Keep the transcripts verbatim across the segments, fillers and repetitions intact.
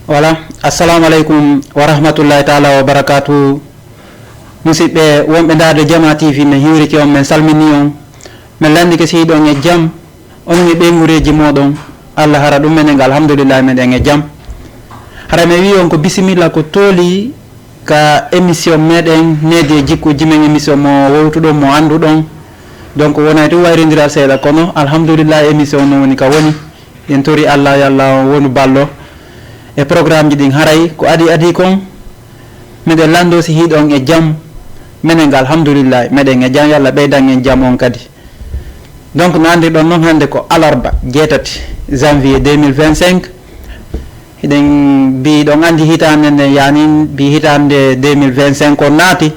Voilà. Assalamu aleykum wa rahmatullahi taala wa barakatuh. Musidɓe wonɓe ndaarde Jama T V, min hiwrike on, min salmini on. Min lanndike si hiɗon e jam, on e ɓeynguureeji mooɗon. Allah hara ɗum menen ga, alhamdulillahi, meɗen e jam. Hara mi wi'i on ko bisimilla ko tooli ka émission meɗen Needi e Jikkuuji Men, émission mo wowtuɗon, mo annduɗon. Donc, wonay tun wayrondiral seeɗa, kono alhamdulillahi, émission no woni ka woni. En tori Allah, yo Allah on wonu ballo e programmeji ɗin. Haray ko adi adi kon, meɗen lanndo si hiɗon e jam, menen ga, alhamdulillahi, meɗen e jam, yo Allah ɓeydan en jam on kadi. Donc, no anndirɗon non, hannde ko alarba jeetati janvier deux mille vingt-cinq. Hiɗen mbi, ɗon anndi hitaande nden, yani mbi hitaande deux mille vingt-cinq on naati,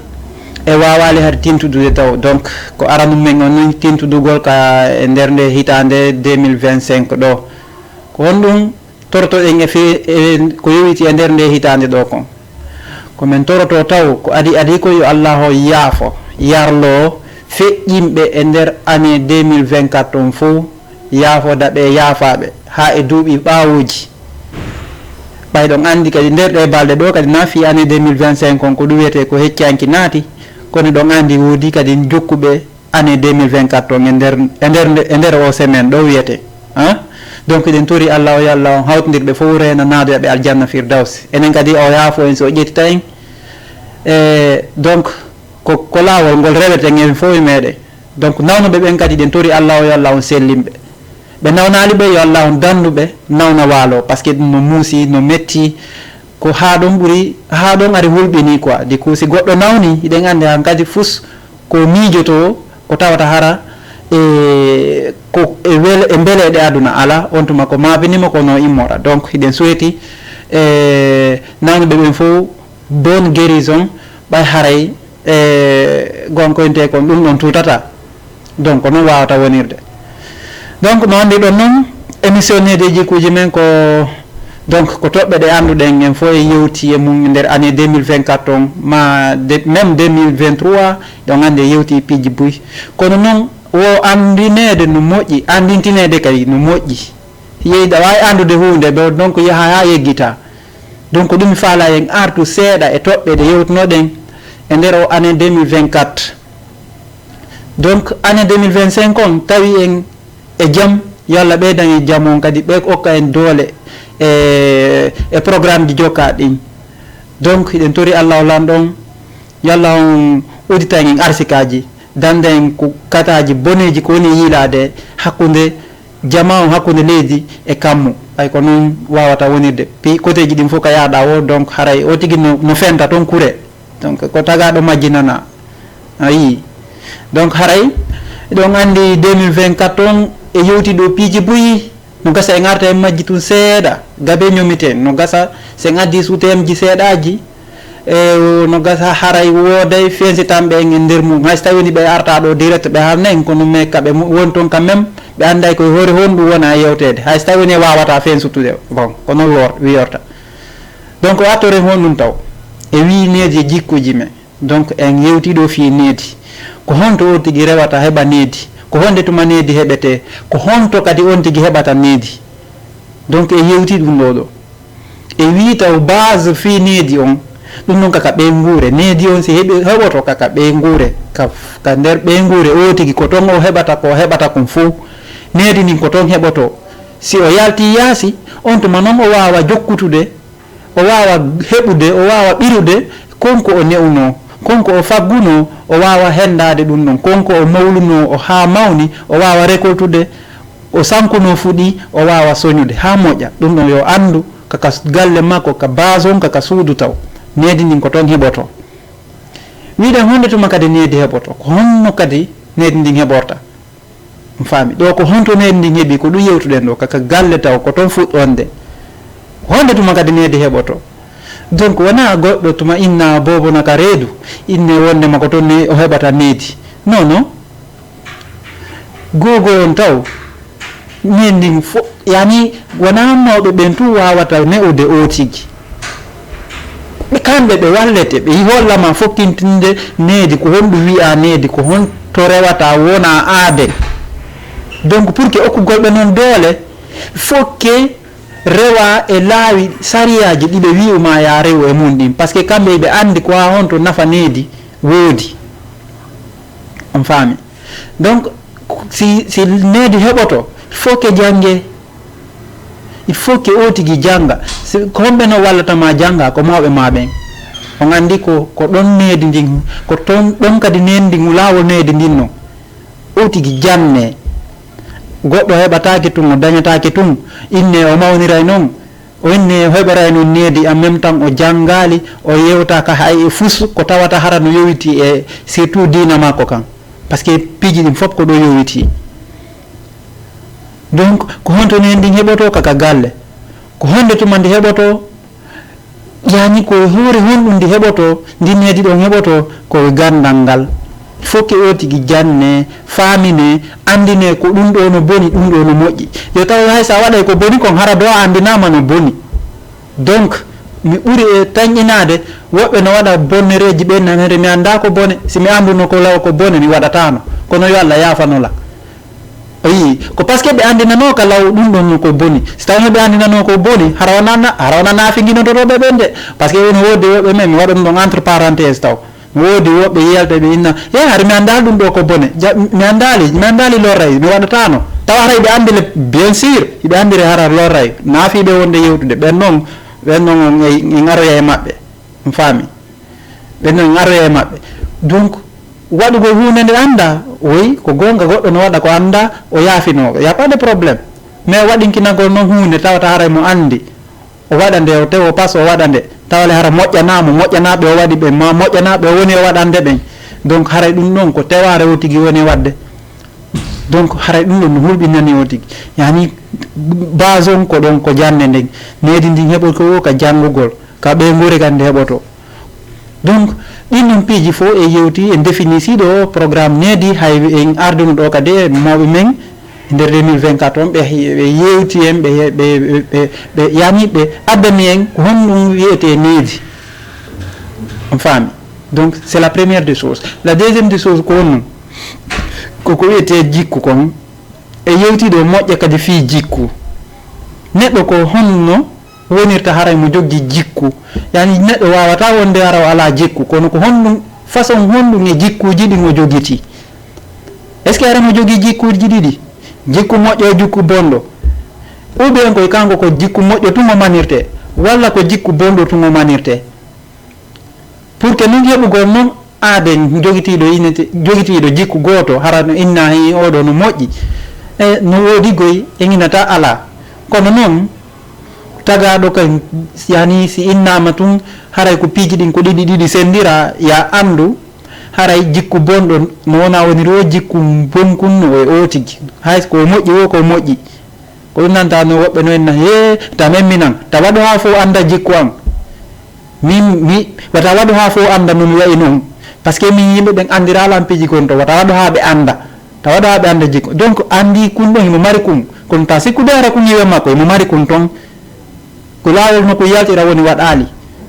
e waawaali hari tintudude taw. Donc, ko aranum men on ni tintudugol ka e nder nde hitaande deux mille vingt-cinq ɗo. Ko honɗum torotoɗen e fe-, e ko yowiti e nder nde hitaande ɗo kon? Ko men toroto taw, ko adi adi ko yo Allah o yaafo, yarlo feƴƴinɓe e nder année deux mille vingt-quatre on fow, yaafoda ɓe yaafaaɓe haa e duuɓi ɓaawooji. Ɓay ɗon anndi kadi nder ɗe balɗe ɗo kadi na fii année deux mille vingt-cinq on ko ɗum wiyetee ko heccanki naati, kono ɗon anndi woodi kadi jokkuɓe année deux mille vingt-quatre on e nder, e nder, e nder o semaine ɗo wiyetee. Hein? Donc, eɗen tori Allah o yo Allah on hawtindir ɓe fow reena, naadoya ɓe aljanna Firdaws. Enen kadi o yaafo en si o ƴettita en. E, donc, ko, ko laawol ngol reweten en fow e meɗen. Donc, nawnuɓe ɓen kadi eɗen tori Allah o yo Allah on sellin ɓe. Ɓe nawnaali ɓe, yo Allah on dandu ɓe, nawna waalo, parce que ɗum no muusi, no metti, ko haa ɗon ɓuri, haa ɗon ari hulɓini quoi. Du coup, si goɗɗo nawni, hiɗen anndi han kadi fus ko miijoto, ko tawata hara e, ko e wel-, e mbeleeɗe aduna ala, on tuma ko maabinimo ko no immora. Donc, hiɗen suweti, e, nawnuɓe ɓen fow bonne guérison, ɓay haray, e, gonkoyntee kon ɗum ɗon tuutata. Donc, ko non wawata wonirde. Donc, no anndirɗon non, émission Needi e Jikkuuji Men ko, donc, ko toɓɓe ɗe annduɗen en fow e yewti e mum nder année deux mille vingt-quatre on, ma de, même deux mille vingt-trois, ɗon anndi e yewti e piiji buy. Kono non, wo anndineede no moƴƴi, anndintineede kadi no moƴƴi. Yehi ɗa waawi anndude huunde, ɗo donc yaha haa yeggita. Donc, ɗum mi faala en artu seeɗa e toɓɓe ɗe yewtunoɗen e nder o année deux mille vingt-quatre. Donc, année deux mille vingt-cinq on, tawi en e jam, yo Allah ɓeydan en jam on kadi, ɓe okka en doole e, e programmeji jokka ɗin. Donc, hiɗen tori Allah o lanɗo on, yo Allah on udditan en arsikaji, danda en ko kataaji boneeji ko woni e yiilaade hakkunde jamaa on, hakkunde leydi e kammu. Ɓay ko non wawata wonirde. Pi-, koteeji ɗin fof ka yaaɗa o, donc haray o tigi no, no fenta toon kure. Donc, ko tagaaɗo majji nana. A yii. Donc, haray, ɗon anndi deux mille vingt-quatre on, e yewti ɗo piiji buy, no gasa en arta en majji tun seeɗa, gabe ñomiten, no gasa sen addi suuteemji seeɗaaji, e no gasa haray wooday fensitanɓe en e nder mum. Hay so tawi woni ɓe arta ɗo direct, ɓe haalna en, kono mais ka ɓe mu-, woni toon quand même, ɓe annday koye hoore honɗum wona e yewteede. Hay so tawi woni e wawata fensutude, bon, ko non wor-, wiyorta. Donc, o attoren honɗum taw? E wii needi e jikkuuji men. Donc, en yewtii ɗo fii needi. Ko honto o tigi rewata heɓa needi? Ko honde tuma needi heɓetee? Ko honto kadi on tigi heɓata needi? Donc, e yewtii ɗum ɗo ɗo. E wii taw base fii needi on, ɗum ɗon kaka ɓeynguure. Needi on si heɓi, heɓoto kaka ɓeynguure, ka, ka nder ɓeynguure o tigi ko ton o heɓata ko o heɓata kon fow. Needi ndin ko ton heɓoto. Si o yaltii yaasi, on tuma non o waawa jokkutude, o waawa heɓude, o waawa ɓirude kon ko o ne'unoo, kon ko o faggunoo, o waawa henndaade ɗum ɗon, kon ko o mawlunoo, o haa mawni, o waawa récoltude, o sankunoo fuɗi, o waawa soñude haa moƴƴa. Ɗum ɗon yo anndu, kaka s-, galle makko, ka base on, kaka suudu taw. Needi ndin ko toon heɓotoo. Wiɗen honde tuma kadi needi heɓotoo, ko honno kadi needi ndin heɓorta? On faami. Ɗo ko honto needi ndin heɓi, ko ɗum yewtuɗen ɗo, kaka galle taw, ko toon fuɗɗonde. Honde tuma kadi needi heɓoto? Donc, wona goɗɗo tuma inna boobo na ka reedu, inne wonde ma ko toon ne o heɓata needi. Non, non. Gogo on taw, needi ndin fo-, yani, wona mawɓe ɓen tun wawata ne'ude o tigi. Ɓe kamɓe ɓe wallete, ɓe hollama fokkintinde needi, ko honɗum wi'a needi, ko honto rewata wona aade. Donc, pour que okkugol ɓe noon doole, fokke rewa e laawi sariyaaji ɗi ɓe wi'u ma ya rew e mum ɗin, parce que kamɓe ɓe anndi ko haa honto nafa needi woodi. On faami? Donc, si, si needi heɓoto, il faut que jannge, il faut que o tigi jannga. Si, ko homɓe no wallata ma jannga? Ko mawɓe ma ɓen. On anndi ko, ko ɗon needi ndin, ko ton, ɗon kadi needi ndin, laawol needi ndin non. O tigi janne. Goɗɗo heɓataake tun, o dañataake tun. Inne o mawniray non. O inne o heɓoray non needi, en même temps o janngaali, o yewtaaka hay e fus ko tawata hara no yowiti e surtout diina makko kan. Parce que piiji ɗin fof ko ɗo yowiti. Donc, ko honto needi ndin heɓoto ka, ka galle? Ko honde tuma ndi heɓoto? Yani ko e hoore honɗum ndi heɓoto, ndi needi ɗon heɓoto? Ko e ganndal ngal. Fof que o tigi janne, faamine, anndine ko ɗum ɗo no boni, ɗum ɗo no moƴƴi. Yo taw hay so a waɗay ko boni kon, hara do a anndinaama no boni. Donc, mi ɓuri e tanƴinaade woɓɓe no waɗa bonnereeji ɓen nanere, mi anndaa ko bone. Si mi annduno ko law ko bone, mi waɗataano. Kono yo Allah yaafano la. A yii, ko parce que ɓe anndinanoo ka law ɗum ɗon ko boni. Si tawno ɓe anndinanoo ko boni, hara wona na-, hara wona naafi nginototooɓe ɓen de. Parce que woni woodi woɓɓe men, mi waɗa ɗum ɗon entre parenthèse taw. Woodi woɓɓe yiyalta ɓe inna, "He, hari mi anndaali ɗum ɗo ko bone. Ja-, mi anndaali, mi anndaali lorray, mi waɗataano." Tawa haray ɓe anndi le, bien sûr, hiɓe anndiri hara lorray. Naafiiɓe wonde yewtude, ɓen non, ɓen non on e, en aroya e maɓɓe. On faami? Ɓen non en aroya e maɓɓe. Donc, waɗugol huunde nde annda, woy, ko goonga goɗɗo no waɗa ko annda, o yaafinoo. Y a pas de problème. Mais waɗinkinagol non huunde tawata haray mo anndi. O waɗa nde, o tewo pas o waɗa nde. Tawale hara moƴƴanaa mo, moƴƴanaaɓe o waɗi ɓen, ma moƴƴanaaɓe o woni o waɗande ɓen. Donc, haray ɗum ɗon ko tewaare o tigi woni e waɗde. Donc, haray ɗum ɗon no hulɓinani o tigi. Yani, base on ko ɗon, ko jannde nden. Needi ndin heɓoto ka janngugol, ka ɓeynguure kan nde heɓoto. Donc, ɗin ɗon piiji fof e yewti, en définisi ɗo programme needi, hay en arduno ɗo kadi e mawɓe men, e nder deux mille vingt-quatre on, ɓe, ɓe yewti en, ɓe, ɓe, ɓe, ɓe, yani ɓe addani en ko honɗum wiyetee needi. On faami? Donc, c'est la première des choses. La deuxième des choses, ko honɗum? Ko ko wiyetee jikku kon. E yewti ɗo moƴƴa kadi fii jikku. Neɗɗo ko honno wonirta haray mo joggi jikku? Yani neɗɗo waawata wonde hara o alaa jikku, kono ko honɗum, façon honɗum e jikkuuji ɗin o jogitii? Est-ce que hara mo jogii jikkuuji ɗiɗi? Jikku moƴƴo e jikku bonɗo? Ou bien koye kanko ko jikku moƴƴo tun o manirte, walla ko jikku bonɗo tun o manirte? Pour que non heɓugol non aaden jogitiiɗo inete, jogitiiɗo jikku gooto, hara no inna hii oɗo no moƴƴi. E no woodi goy e nginata alaa. Kono non, tagaaɗo kay, yani si innaama tun, haray ko piiji ɗin ko ɗiɗi ɗiɗi senndira, ya anndu, haray jikku bonɗo no wona woniri o jikku bonkun no e o tigi. Hay ko moƴƴi o ko moƴƴi. Ko ɗum nanta no woɓɓe no inna, "Hee, ta memminan, ta waɗu haa fof annda jikku an." Min, mi, wata waɗu haa fof annda no mi wayi non. Parce que min yimɓe ɓen anndiraala an piiji kon to, wata waɗu haa ɓe annda. Ta waɗu haa ɓe annda jikku. Donc, anndi kun ɗon himo mari kun. Kono ta sikkude hara kun yiwe makko, himo mari kun ton. Ko laawol no ko yaltira woni waɗaali.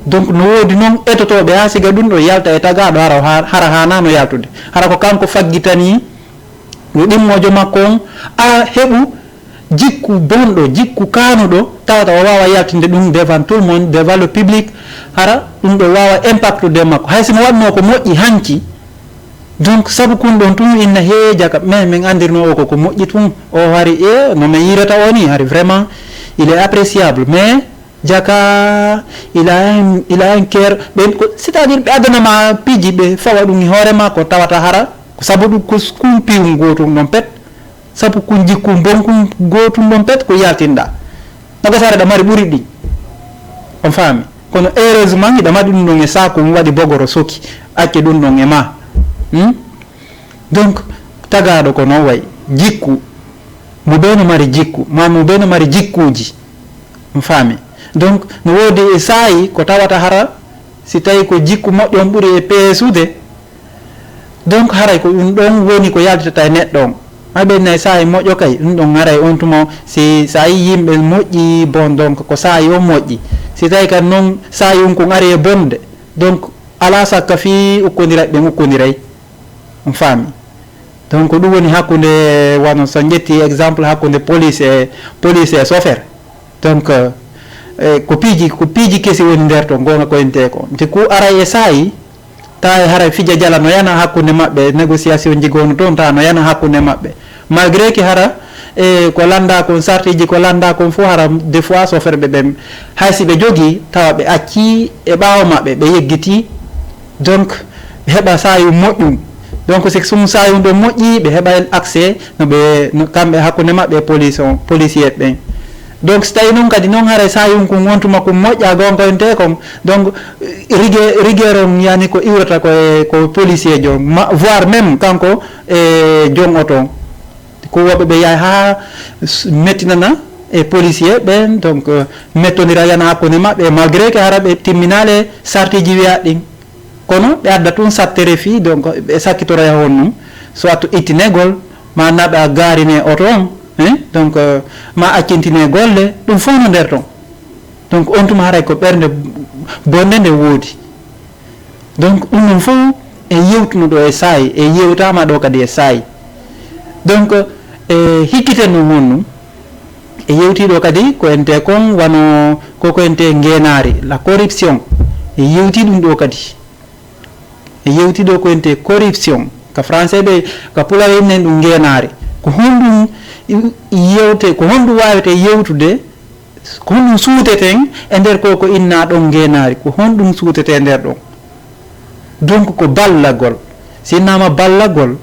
Donc, no woodi non etotooɓe haa siga ɗum ɗo yalta e tagaaɗo hara, hara haanaano yaltude. Hara ko kanko faggitanii yo ɗimmoojo makko on, a heɓu jikku bonɗo, jikku kaanuɗo, tawata o waawa yaltinde ɗum devant tout le monde, devant le public, hara ɗum ɗo waawa impactude makko. Hay si mo waɗnoo ko moƴƴi hanki, donc sabu kun ɗon tun inna hee jaka, mais min anndirnoo o ko ko moƴƴi tun, o hari e no mi yiirata o ni, hari vraiment il est appréciable, mais jaka il a un, il a un cœur, ɓe, ko, c'est-à-dire ɓe addana ma piiji ɓe fawa ɗum e hoore ma ko tawata hara, ko sabu ɗum ko s-, kun piiwun gootun ɗon pet, sabu kun jikkun bonkun gootun ɗon pet ko yaltinɗa. No gasa hara ɗa mari ɓuri ɗin. On faami? Kono heureusement hiɗa mari ɗum ɗon e saakun waɗi bogoro soki, acce ɗum ɗon e ma. Hmm? Donc, tagaaɗo ko non way, jikku, mo bee no mari jikku, ma mo bee no mari jikkuuji. On faami? Donc, no woodi e saa'i ko tawata hara, si tawi ko jikku moƴƴo on ɓuri e peesude, donc haray ko ɗum ɗon woni ko yaltata e neɗɗo on. Hay ɓe nay saa'i moƴƴo kay, ɗum ɗon haray on tuma, si saa'i yimɓe moƴƴi, bon, donc ko saa'i on moƴƴi. Si tawi kadi non saa'i on kon ari e bonde, donc alaa sakka fii ukkondiray ɓen ukkondiray. On faami? Donc, ko ɗum woni hakkunde, wano so en ƴetti exemple hakkunde police e, police e chauffeur. Donc, eh, ko piiji, ko piiji kesi woni nder ton, goonga ko ente ko. Nde ku aray e saayi, tawa e haray fija jala no yana hakkunde maɓɓe, négociation ji goono toon, tawa no yana hakkunde maɓɓe. Malgré que hara, e ko lannda kon, sartiji ko lannda kon fof, hara des fois sofere ɓe ɓen, hay si ɓe jogii, tawa ɓe accii e ɓaawo maɓɓe, ɓe yeggitii. Donc, ɓe heɓa saayu moƴƴum. Donc, si sum saayu ɗo moƴƴi, ɓe heɓa accès, no ɓe, no, kamɓe hakkunde maɓɓe e police on, policier ɓen. Donc, si tawi noon kadi noon haray saayun kun wontuma kun moƴƴa gonkoyntee kon, donc, rigueur, rigueur on yani ko iwrata ko e, ko policier jo, ma, voire même kanko e jon oto on. Ko woɓɓe ɓe yahay haa s-, mettinana e policier ɓen, donc, euh, mettondira yana hakkunde maɓɓe, malgré que hara ɓe timminaali sartiji wiyaɗi ɗin. Kono ɓe adda tun sattere fii, donc, ɓe sakkitoroya honɗum, soit ittinegol, ma naɓa gaarine oto on, hein? Donc, euh, ma accintine golle, ɗum fof no nder ton. Donc, on tuma haray ko ɓernde bonde nde woodi. Donc, ɗum ɗon fof e yewtuno ɗo e saayi, e yewtama ɗo kadi e saayi. Donc, e hikkiten no honɗum, e yewti ɗo kadi ko ente kon wano ko ko ente ngenaari, la corruption. E yewti ɗum ɗo kadi. E yewti ɗo ko ente corruption. Ka français ɓe, ka pulaar en ɗum ngenaari. Ko honɗum yewte, ko honɗum wawete yewtude, ko honɗum suuteten e nder ko, ko inna ɗon ngenaari? Ko honɗum suutete nder ɗon? Donc, ko ballagol. Si innama ballagol,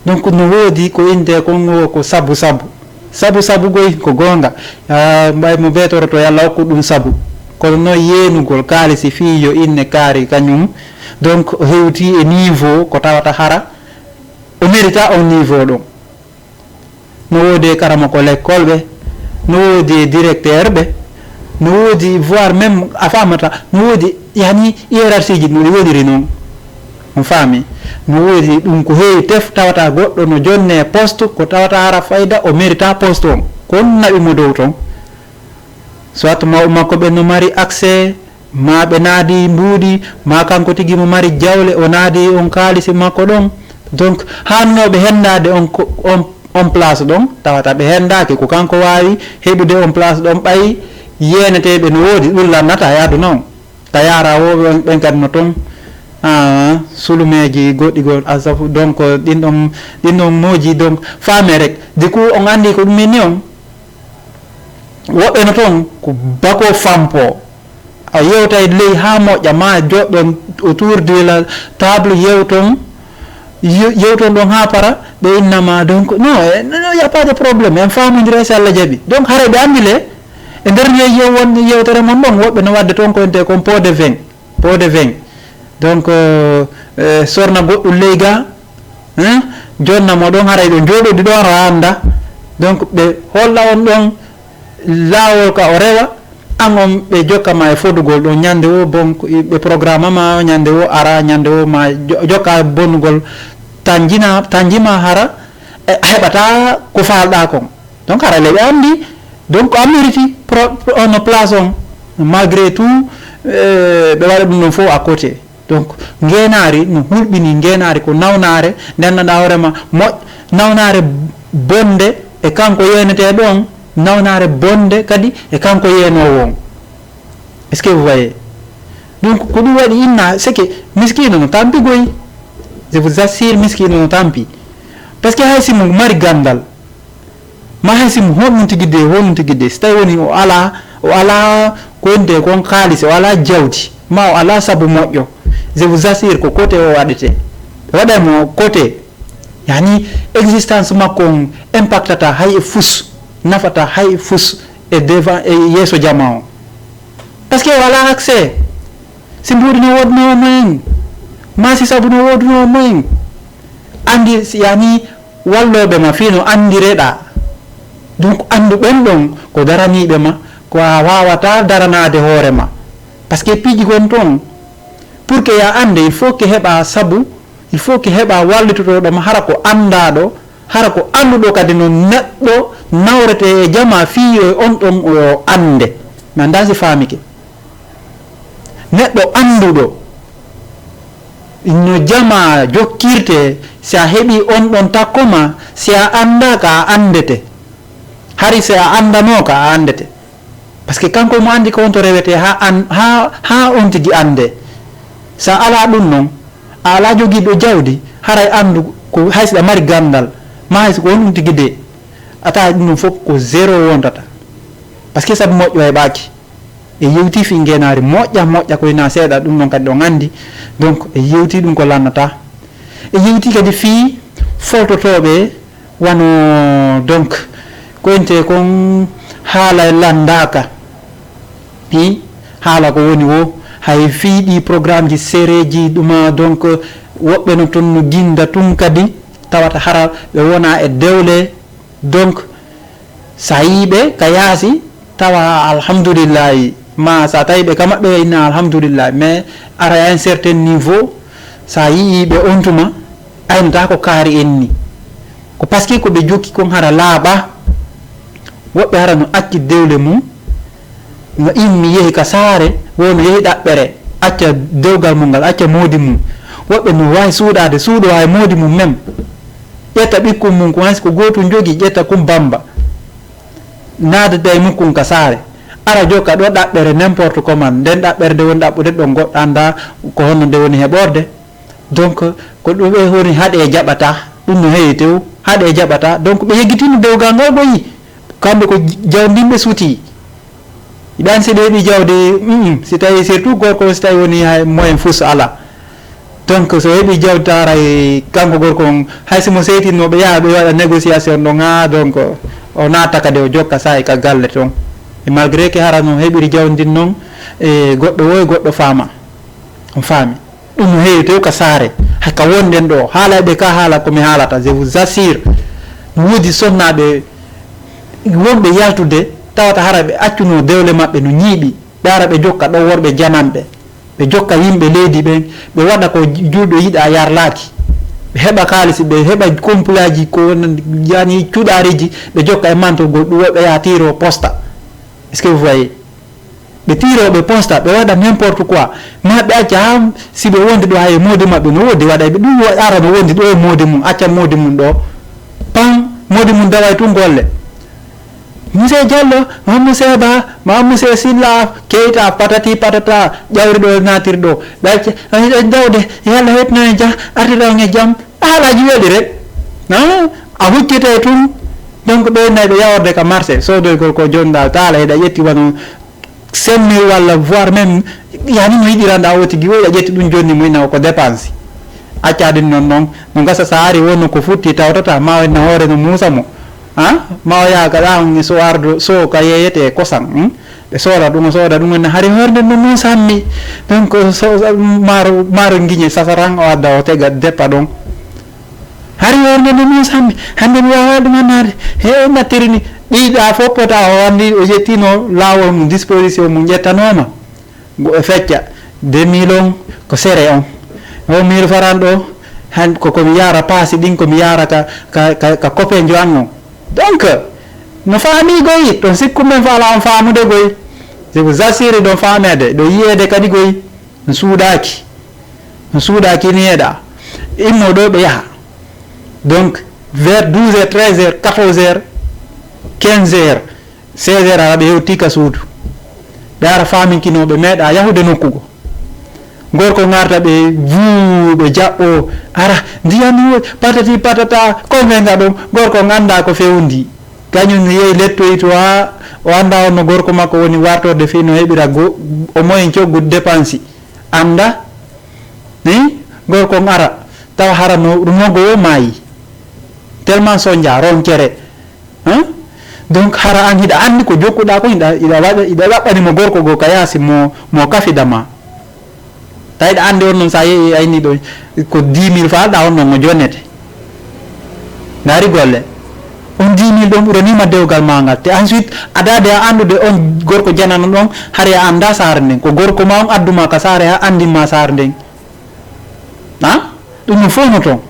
donc, no woodi ko innde kon o ko sabu sabu. Sabu sabu goy ko goonga. Ah, mbay mo betoroto, yo Allah hokku ɗum sabu. Kono no yeenugol kaalisi fii yo inne kaari kañum, donc, o hewti e niveau ko tawata hara o mérita on niveau ɗon. No woodi e karamoko l'école ɓe, no woodi e directeur ɓe, no woodi voire même a faamata, no woodi yani hiérarchie ji no ɗi woniri noon. On faami? No woodi ɗum ko heewi tef tawata goɗɗo no jonne poste ko tawata hara fayda o mérita poste on. Ko on naɓi mo dow ton. Soit mawɓe makko ɓe no mari accès, ma ɓe naadi mbuuɗi, ma kanko tigi mo mari jawle, o naadi on kaalisi makko ɗon. Donc, haannooɓe henndaade on ko, on, on place ɗon, tawata ɓe henndaaki, ko kanko waawi heɓude on place ɗon, ɓay yeeneteeɓe no woodi, ɗum lannata e aduna on. Ka yaara wooɓe on, ɓen kadi no ton, ah, sulumeeji goɗɗi gol, asafu, donc, ɗin ɗon, ɗin ɗon mooji, donc, faame rek. Du coup, on anndi ko ɗum inni on. Woɓɓe no ton ko bako fampo. A yewtay ley haa moƴƴa, ma joɗɗon autour de la table, yewton, ye-, yewton ɗon haa para, ɓe innama, donc, non, eh, non, non, y a pas de problème, en faamondira, si Allah jaɓi. Donc, haray ɓe anndi le, e nder ye-, ye-, won yewtere mon ɗon, woɓɓe no wadde ton ko ente kon pot de vin, pot de vin. Donc, euh, euh, sorna goɗɗum ley ga, hein? Jonna mo ɗon, haray ɗo jooɗodi ɗon, aɗa annda. Donc, ɓe holla on ɗon laawol ka o rewa, an on ɓe jokka ma e fodugol ɗon. Ñande o, bon, ko i-, ɓe programme ma, ñande o ara, ñande o ma jo-, jokka bonugol, tanjina, tanjima hara, e, a heɓata ko faalɗa kon. Donc, hara le ɓe anndi, donc, a mériti pro-, pro-, on place on. Malgré tout, euh, ɓe waɗa ɗum ɗon fof à côté. Donc, ngeenaari no hulɓini, ngeenaari ko nawnaare, ndennaɗa hoore ma moƴ-, nawnaare bonde e kanko yeeneteeɗo on, nawnaare bonde kadi e kanko yeenoowo on. Est-ce que vous voyez? Donc, ko ɗum waɗi inna, c'est que miskiino no tampi goy. Je vous assure, miskiino no tampi. Parce que hay si mo mari ganndal, ma hay si mo honɗum tigi de, honɗum tigi de, si tawi woni o ala, o ala ko wonde kon kaalis, o ala jawdi, ma o ala sabu moƴƴo, je vous assure ko côté o waɗete. Waɗay mo côté, yani existence makko on impactata hay e fus, nafata hay e fus e devant, e yeeso jama on. Parce que o ala accès. Si mbuuɗi no woodunoo moyen, ma si sabu no woodunoo moyen, anndi, yani, wallooɓe ma fii no anndireɗaa. Donc, anndu ɓen ɗon ko daraniiɓe ma, ko a waawataa daranaade hoore ma. Parce que piiji gon toon, pour que ya annde, il faut que heɓa sabu, il faut que heɓa wallitotooɗo ma, hara ko anndaaɗo, hara ko annduɗo kadi no neɗɗo nawretee e jamaa fii yo on ɗon o annde. Mi anndaa si faamike. Neɗɗo annduɗo no jamaa jokkirtee, si a heɓii on ɗon takko ma, si a anndaaka a anndete. Hari si a anndanooka a anndete. Parce que kanko mo anndi ko honto rewetee haa an, haa, haa on tigi annde. So a alaa ɗum noon, a alaa jogiiɗo jawdi, haray anndu ko hay so ɗa mari ganndal, ma hay so ko honɗum tigi de, a tawa ɗum ɗum fof ko zéro wontata. Parce que sabu moƴƴo heɓaaki. E yewti fii ngeenaari moƴƴa, moƴƴa ko ina seeɗa, ɗum ɗon kadi ɗon anndi. Donc, e yewti ɗum ko lannata. E yewti kadi fii foltotooɓe wano, donc, ko ente kon haala e lanndaaka. Hi, haala ko woni wo, hay fii ɗi programme ji sereeji ɗuma, donc, woɓɓe no ton no ginda tun kadi, tawata hara ɓe wona e dewle. Donc, so a yii ɓe ka yaasi, tawa alhamdulillahi, ma so a tawi ɓe ka maɓɓe, inna alhamdulillahi, mais ara à un certain niveau, so a yii ɓe on tuma, aynata ko kaari en ni. Ko parce que ko ɓe jokki kon hara laaɓa, woɓɓe hara no acci dewle mum, no immi yehi ka saare, wo no yehi ɗaɓɓere, acca dewgal mum ngal, acca moodi mum. Woɓɓe no waawi suuɗaade, suuɗo waawi moodi mum même. Ƴetta ɓikkun mum ko hay so ko gootum jogii, ƴetta kum bamba. Naadata e mukkun ka saare. Ara jokka ɗo ɗaɓɓere n'importe comment. Nden ɗaɓɓere nde woni ɗaɓɓude ɗon goɗɗo anndaa ko honno nde woni heɓorde. Donc, ko ɗum ɓe woni haɗe jaɓata. Ɗum no heewi tew, haɗe jaɓata. Donc, ɓe yeggitino dewgal ngal ɓoyi. Kamɓe ko jawdinɓe suuti. Ɗan si ɓe heɓi jawdi, mm, si tawi surtout gorko, si tawi woni hay moyen fus ala. Donc, so heɓi jawdi taray kanko gorko on, hay si mo seytinno ɓe yaha ɓe waɗa négociation ɗon ha, donc, o naata kadi o jokka sa'i ka galle ton. E malgré que hara no heɓiri jawdi ndin non, e goɗɗo wo e goɗɗo faama. On faami. Ɗum no heewi tew ka saare. Hay ka wonɗen ɗo, haalay ɓe ka haala ko mi haalata, je vous assure. Woodi sonnaaɓe wonɓe yaltude, tawata hara ɓe accuno dewle maɓɓe no ñiiɓi, ɓe ara ɓe jokka ɗo worɓe jananɓe, ɓe jokka yimɓe leydi ɓen, ɓe waɗa ko juulɗo yiɗa yarlaaki. Ɓe heɓa kaalisi, ɓe heɓa kompulaaji ko wonani yani cuɗaariji, ɓe jokka e mantogol ɗum, woɓɓe yaha tiiro posta. Est-ce que vous voyez? Ɓe tiirooɓe posta, ɓe waɗa n'importe quoi. Ma ɓe acca haa si ɓe wondi ɗo hay e moodi maɓɓe no woodi, waɗa ɓe ɗum wa-, ara no wondi ɗo e moodi mum, acca moodi mum ɗo. Pan, moodi mum daway tun golle. Monsieur Diallo, ma monsieur Ba, ma monsieur Silla, Keita, patati patata, ƴawri ɗo, naatiri ɗo. Ɓe acca, ay, ay, dawde, yalla heɓno e jam, artira on e jam. Haalaaji weeli rek. Hein? A huccitay tun. Donc, ɓe nayi ɓe yaworde ka marché, soodoygol ko jonɗa taala, heɗa ƴetti wano semmi walla voire même, yani no yiɗiranda o tigi, o ƴetti ɗum jonni mo ina ko dépense. Acca ɗin non non, no gasa sa ari wonno ko futti tawtata, ma o inna hoore no muusa mo. Ha? Ma o yaha ka ɗa on so ardo, so ka yeyete e kosam, hmm? Ɓe sooda ɗum, o sooda ɗum, o inna hari hoore nden no muusammi. Donc, so, so, maaro, maaro ngiñe sasaran, o adda o tega deppa ɗon. Hari hoore nden no muusammi. Hannde mi waawaa ɗum annaade. He nattiri ni. Ɗiɗa fof pota o anndi o ƴettino laawol mum, disposition mum ƴettanooma. Go e fecca. Deux mille on ko sere on. O mille faran ɗo, han ko ko mi yaara paasi ɗin, ko mi yaara ka, ka, ka, ka copain jo an on. Donc, no faami goyi, ɗon sikku men faala on faamude goyi. Je vous assure, ɗon faameede, ɗo yiyeede kadi goyi. No suuɗaaki. No suuɗaaki ni eɗa. Immo ɗo ɓe yaha. Donc, vers douze heures, treize heures, quatorze heures, quinze heures, seize heures, ara ɓe hewti ka suudu. Ɓe ara faaminkinooɓe meeɗa yahude nokku go. Gorko ngarta ɓe vuu, ɓe jaɓɓo, ara, ndiyam ni woodi, patati patata, ko ɓe ngaɗo, gorko on annda ko fewndi. Kañum no yehi lettoyi to haa o annda on no gorko makko woni wartorde fii no heɓira go-, o moyen coggu dépense. Annda, ni, gorko on ara, tawa hara no, no go o maayi. Tellement sonja, roncere. Hein? Donc, hara an hiɗa anndi ko jokkuɗa ko, hiɗa, hiɗa waɗa, hiɗa ɗaɓɓani mo gorko go ka yaasi mo, mo kafida ma. Tawi ɗa anndi on noon sa yehi ayni ɗo ko dix mille faalɗa on noon mo jonnete. Ndaari golle. On dix mille ɗon ɓuranima dewgal ma ngal. Te ensuite, adade a anndude on gorko janano ɗon, hari a annda saare nden. Ko gorko ma on adduma ka saare ha anndin ma saare nden. Ha? Ɗum no fof no toon.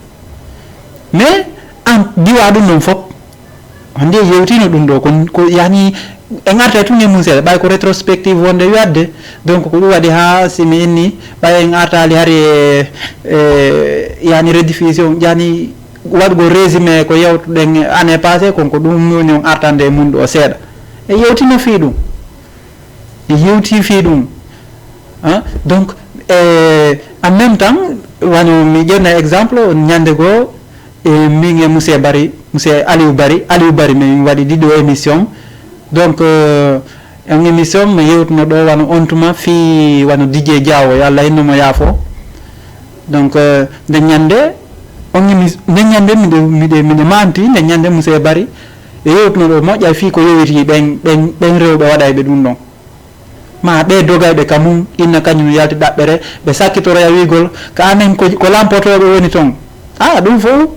Mais an diwa ɗum ɗon fof. Hannde yewtino ɗum ɗo, ko, ko yani en arta tun e mum seeɗa, ɓay ko rétrospective wonde wi'atde. Donc, ko ɗum waɗi haa si mi inni, ɓay en artaali hari e, e, yani rediffusion, yani waɗugol résumé ko yewtuɗen année passée kon, ko ɗum woni on artande e mum ɗo seeɗa. E yewtino fii ɗum. Mi yewti fii ɗum. Hein? Donc, e, en même temps, wano mi ƴenna exemple, ñande goo, e, min e monsieur Bari, monsieur Aliou Bari, Aliou Bari, min waɗi ɗiɗo émission. Donc, euh, en émission, mi yewtuno ɗo wano on tuma fii wano D J Diawo, yo Allah hinno mo yaafo. Donc, euh, nde ñande, on émi-, nde ñande miɗe, miɗe, miɗe manti, nde ñande monsieur Bari, e yewtuno ɗo moƴƴa fii ko yowiti ɓen, ɓen, ɓen rewɓe waɗayɓe ɗum ɗon. Ma ɓee dogayɓe ka mum, inna kañum yalti ɗaɓɓere, ɓe sakkitoroya wiigol, ka amen ko, ko lampotooɓe woni ton. A, ɗum fof,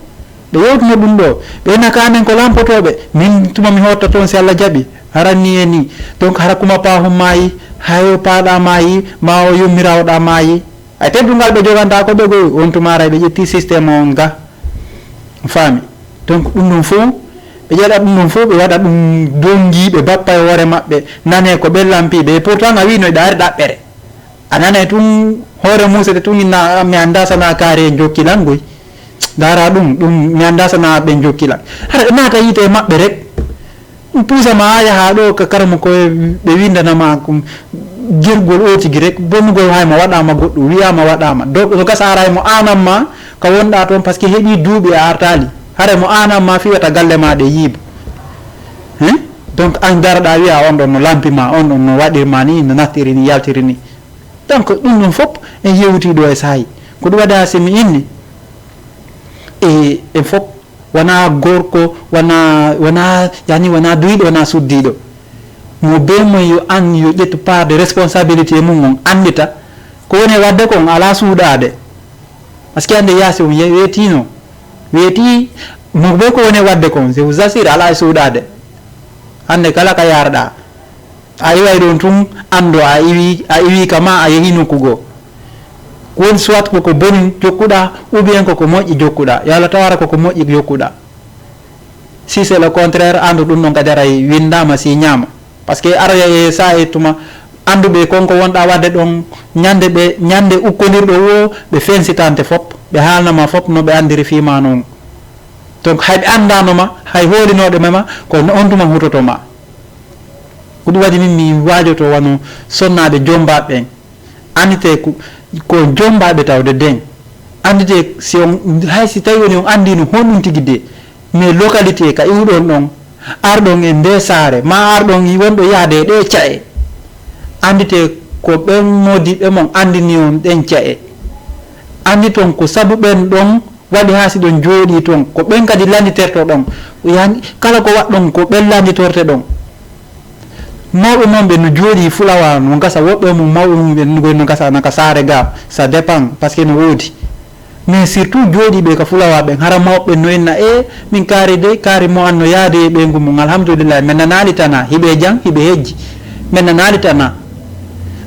ɓe yewtuno ɗum ɗo. Ɓe inna ka amen ko lampotooɓe, min tuma mi hotta toon si Allah jaɓi. Haran ni e ni. Donc hara kuma paahum maayi, hayo paaɗa maayi, ma o yummirawɗa maayi. Ay teddungal ɓe joganta ko ɓe goy, on tuma aray ɓe ƴetti système on ga. Faami? Donc ɗum ɗum fof, ɓe ƴeɗa ɗum ɗum fof, ɓe waɗa ɗum dongi, ɓe bappa e hoore maɓɓe, nane ko ɓe lampiɓe. Et pourtant a wino e ɗaari ɗaɓɓere. A nanay tun hoore musede tun inna, "Mi annda sana kaari en jokki lan goy." Ndaara ɗum, ɗum mi annda sana ɓe jokki lan. Hara ɓe naata yiite e maɓɓe rek. Ɗum puusa ma a yaha ɗo ka karamo ko ɓe windana ma ko gergol o tigi rek, bonnugol hay mo waɗama goɗɗum, wiyama waɗama. Donc no gasa aray mo anan ma ka wonɗa toon, parce que heɓi duuɓi a artali. Hare mo anan ma fiwata galle ma ɗe yiiba. Hein? Donc an daraɗa wiya on ɗon no lampi ma, on ɗon no waɗir ma ni, no nattiri ni, yaltiri ni. Donc ɗum ɗum fof en yewti ɗo e saayi. Ko ɗum waɗa si mi inni e, en fof wona gorko, wona, wona, yani wona duwiɗo, wona suddiɗo. Mo be mo yo an yo ƴettu part de responsabilité mum on anndita. Ko woni e waɗde kon ala suuɗaade. Parce que hannde yaasi on ye-, weetino. Weeti mo be ko woni e waɗde kon, je vous assure, ala e suuɗaade. Hannde kala ka yarɗa. A iway ɗon tun, anndo a iwi, a iwi ka ma, a yehi nokku goo. Woni soit koko boni jokkuɗa, ou bien koko moƴƴi jokkuɗa. Yo Allah tawara koko moƴƴi jokkuɗa. Si c'est le contraire, andu ɗum ɗon kadi aray winndama si ñaama. Parce que aroya e sa e tuma, annduɓe kon ko wonɗa waɗde ɗon, ñande ɓe, ñande ukkondirɗo wo, ɓe fensitante fop, ɓe haalnama fop no ɓe anndiri fii ma non. Donc hay ɓe anndanoma, hay hoolinoɗo ma, ko on tuma hutoto ma. Ko ɗum waɗi min mi waajoto wano sonnaaɓe jombaaɓe ɓen. Anndite ko, ko jombaaɓe tawde den. Anndite si on, hay si tawi woni on anndino honɗum tigi de, mais localité ka iwɗon ɗon, arɗon e nde saare, ma arɗon e wonɗo yahde e ɗe ca'e. Anndite ko ɓen moodiɓɓe mon anndini on ɗen ca'e. Annditon ko sabu ɓen ɗon waɗi haa si ɗon jooɗii toon, ko ɓen kadi lannditerto ɗon. Yani, kala ko waɗɗon, ko ɓen lannditorte ɗon. Mawɓe mon ɓe no jooɗii fulawa, no gasa, woɓɓe mum mawɓe mum ɓe no, no gasa, na ka saare ga, ça dépend, parce que no woodi. Mais surtout jooɗiiɓe ka fulawa ɓen, hara mawɓe no inna, "E, min kaari de, kaari mo an no yaade e ɓeyngu mum, alhamdulillah, men nanaali tana, hiɓe jang, hiɓe hejji, men nanaali tana."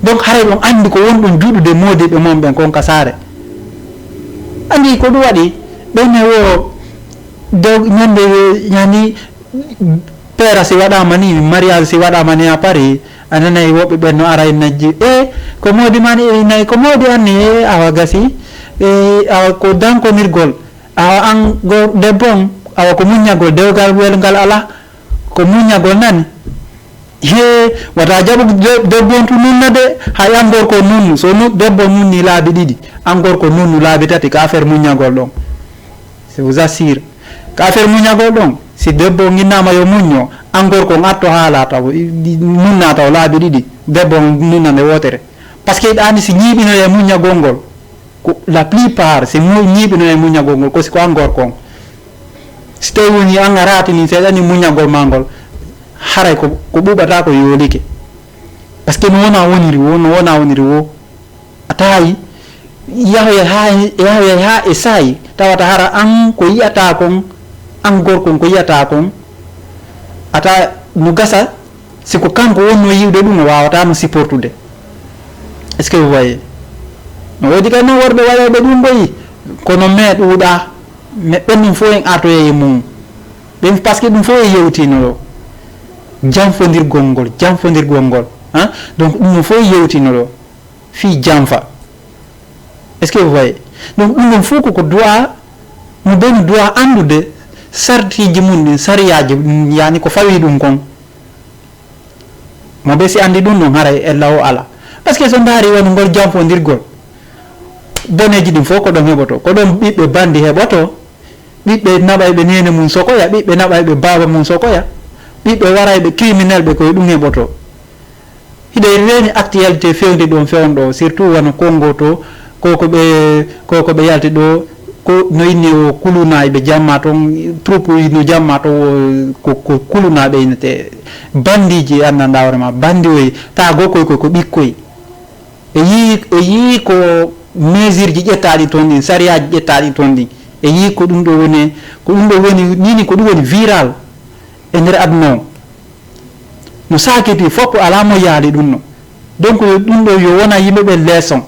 Donc, haray on anndi ko wonɗon juɗude moodiɓɓe mon ɓen kon ka saare. Anndi ko ɗum waɗi, ɓen e wo, de, ñande, ñani, peera si waɗaama ni, mariage si waɗaama ni à Paris, a nanay woɓɓe ɓen no ara e najji, "E, ko moodi ma ni, e, nayi ko moodi an ni, e, awa gasi, e, awa ko dankonirgol, awa an go-, debbo on, awa ko muññagol, dewgal welngal ala, ko muññagol nani." He, wata jaɓu de-, debbo on tu nunna de, hay an gorko nunnu, so nu-, debbo nunni laabi ɗiɗi, an gorko nunnu laabi tati, ka affaire muññagol ɗon. Je vous assure. Ka affaire muññagol ɗon, si debbo on innama yo muñño, an gorko on atto haala taw, i-, i-, nunna taw laabi ɗiɗi, debbo on nunna nde wootere. Parce que ɗaani si ñiiɓino e muññagol ngol, ko la plupart si mu-, ñiiɓino e muññagol ngol, ko si ko an gorko on. Si tawi woni an a raatini seeɗa ni muññagol ma ngol, haray ko, ko ɓuuɓata ko yoolike. Parce que no wona woniri wo, no wona woniri wo. A tawi, yahoya ha, yahoya ha e saayi, tawata hara an ko yiyata kon, an gorko on ko yiyata kon, ata no gasa, si ko kanko wonno yiwde ɗum, o wawata mo supportude. Est-ce que vous voyez? No woodi kay noon worɓe waɗayɓe ɗum ɓoyi, kono mais ɗuuɗa, mais ɓen ɗum fof en artoya e mum. Ɓen, parce que ɗum fof e yewtino ɗo. Janfondirgol ngol, janfondirgol ngol, hein? Donc, ɗum fof e yewtino ɗo. Fii janfa. Est-ce que vous voyez? Donc, ɗum ɗon fof koko du'a, mo boni du'a anndude sartiiji mum ɗin, sariyaaji, yani ko fawi ɗum kon. Mo ɓe si anndi ɗum ɗon haray ella o ala. Parce que so ndaari wano ngol janfondirgol, boneeji ɗin fof ko ɗon heɓoto. Ko ɗon ɓiɓɓe banndi heɓoto, ɓiɓɓe naɓayɓe neene mum sokoya, ɓiɓɓe naɓayɓe baaba mum sokoya, ɓiɓɓe warayɓe criminel ɓe koye ɗum heɓoto. Hiɗe reeni actualité fewndi ɗon fewndo, surtout wano Congo to, ko ko ɓe, ko ko ɓe yalti ɗo, ko no inni o kulunaaɓe jamma toon, troupe no jamma to, o ko, ko kulunaaɓe innete, bandiiji annda ndawre ma, bandi oy, taa goo koy ko, ko ɓikkoy. E yii, e yii ko mesure ji ƴettaaɗi toon ɗin, sariyaaji ƴettaaɗi toon ɗin. E yii ko ɗum ɗo woni, ko ɗum ɗo woni, nini ko ɗum woni viral e nder aduna o. No saakiti fof alaa mo yaali ɗum no. Donc yo ɗum ɗo yo wona yimɓe ɓe leçon.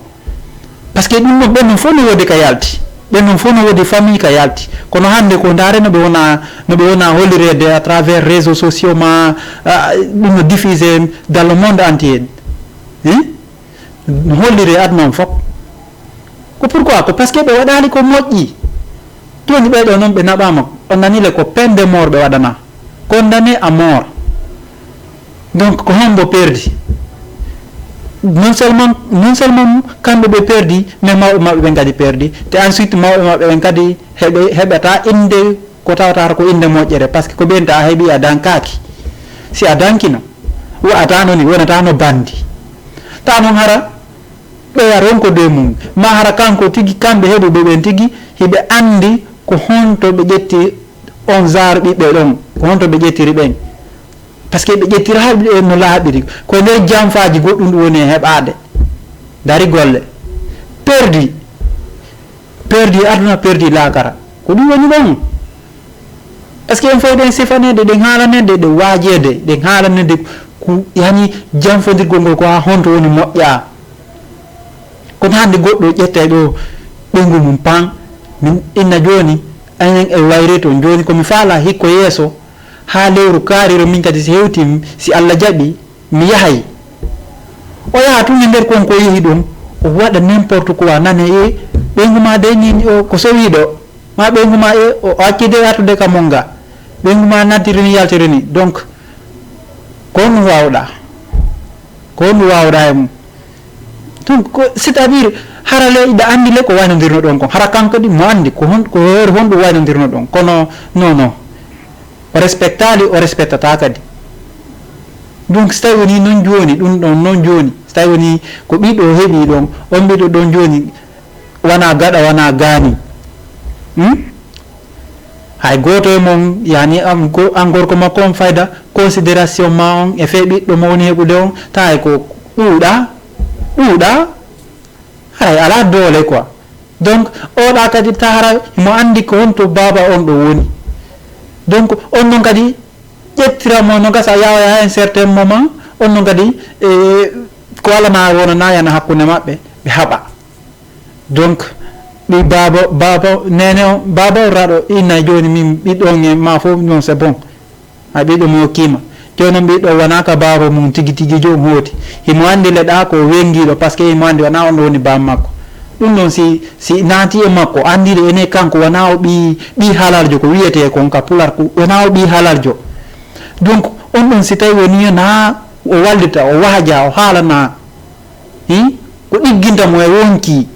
Parce que ɗum ɗon ɓen non fof no woodi ka yalti. Ɓen non fof no woodi famille ka yalti. Kono hannde ko ndaare no ɓe wona, no ɓe wona hollireede à travers réseaux sociaux ma, ah, ɗum no diffusé dans le monde entier. Hein? No holliri e aduna on fof. Ko pourquoi? Ko parce que ɓe waɗaali ko moƴƴi. Jooni ɓee ɗoo noon ɓe naɓaama. On nani le ko peine de mort ɓe waɗanaa. Condamné à mort. Donc ko hombo perdi? Non seulement, non seulement kamɓe ɓe perdi, mais mawɓe maɓɓe ɓen kadi perdi. Te ensuite mawɓe maɓɓe ɓen kadi heɓe, heɓata innde ko tawata ko innde moƴƴere, parce que ko ɓen ta a heɓi a dankaaki. Si a dankino, wa'ata noon ni, wonata no bandi. Ta noon hara ɓeya ronko de mum, ma hara kanko tigi, kamɓe heɓuɓe ɓen tigi, hiɓe anndi ko honto ɓe ƴetti on genre ɓiɓɓe ɗon, ko honto ɓe ƴettiri ɓen. Parce que ɓe ƴettiraali ɓe no laaɓiri, ko e nder janfaaji goɗɗum ɗum woni e heɓaade. Dari golle. Perdi. Perdi aduna, perdi laakara. Ko ɗum woni ɗon. Est-ce que en fof ɗen sifaneede, ɗen haalaneede, ɗen waajeede, ɗen haalaneede ko yani janfondirgol ngol ko haa honto woni moƴƴa? Kono hannde goɗɗo ƴetta e ɗo ɓeyngu mum pan, min inna jooni, enen e wayre toon. Jooni ko mi faala hikko yeeso, haa lewru kaariro min kadi si hewtii, si Allah jaɓi, mi yahay. O yaha tun e nder kon ko yehi ɗon, o waɗa n'importe quoi, nane e ɓeyngu ma dey ni o ko sowiiɗo, ma ɓeyngu ma e o accide artude ka monga, ɓeyngu ma nattiri ni yaltiri ni. Donc, ko honɗum waawɗa? Ko honɗum waawɗa e mum? Donc, ko, c'est-à-dire, hara le, iɗa anndi le ko waynondirno ɗon kon. Hara kanko kadi mo anndi ko hon, ko heure honɗum waynondirno ɗon. Kono, non, non. O respectaali, o respectata kadi. Donc, so tawi woni non jooni, ɗum ɗon non jooni, so tawi woni ko ɓiɗɗo o heɓi ɗon, on ɓiɗɗo ɗon jooni, wana gaɗa, wana gaani. Hmm? Hay gooto e mon, yani, an go-, an gorko makko on fayda, considération ma on e fee ɓiɗɗo mo woni heɓude on, tawa hay ko ɗuuɗa, ɗuuɗa, haray alaa doole quoi. Donc, oɗa kadi tahara mo anndi ko honto baaba on ɗo woni. Donc, on non kadi ƴettira mo no gasa yawa yaha un certain moment, on non kadi, e, ko alana wonana yana hakkunde maɓɓe, ɓe haɓa. Donc, ɓi baaba, baaba, nene on, baaba on raɗo inna jooni min ɓiɗɗo on e ma fof non c'est bon. A ɓiɗɗo mo hokkima. Jooni on ɓiɗɗo wona ka baaba mum tigi tigi jo hooti. Himo anndi le ɗa ko wengiɗo parce que himo anndi wona on woni baaba makko. Ɗum ɗon si, si naati e makko, anndi le ene kanko wona o ɓi, ɓi halaljo ko wiyete kon ka pular ko wona o ɓi halaljo. Donc, on ɗon si tawi woni na o wallita, o waaja, o haalana, hi? Ko ɗigginta mo e wonki.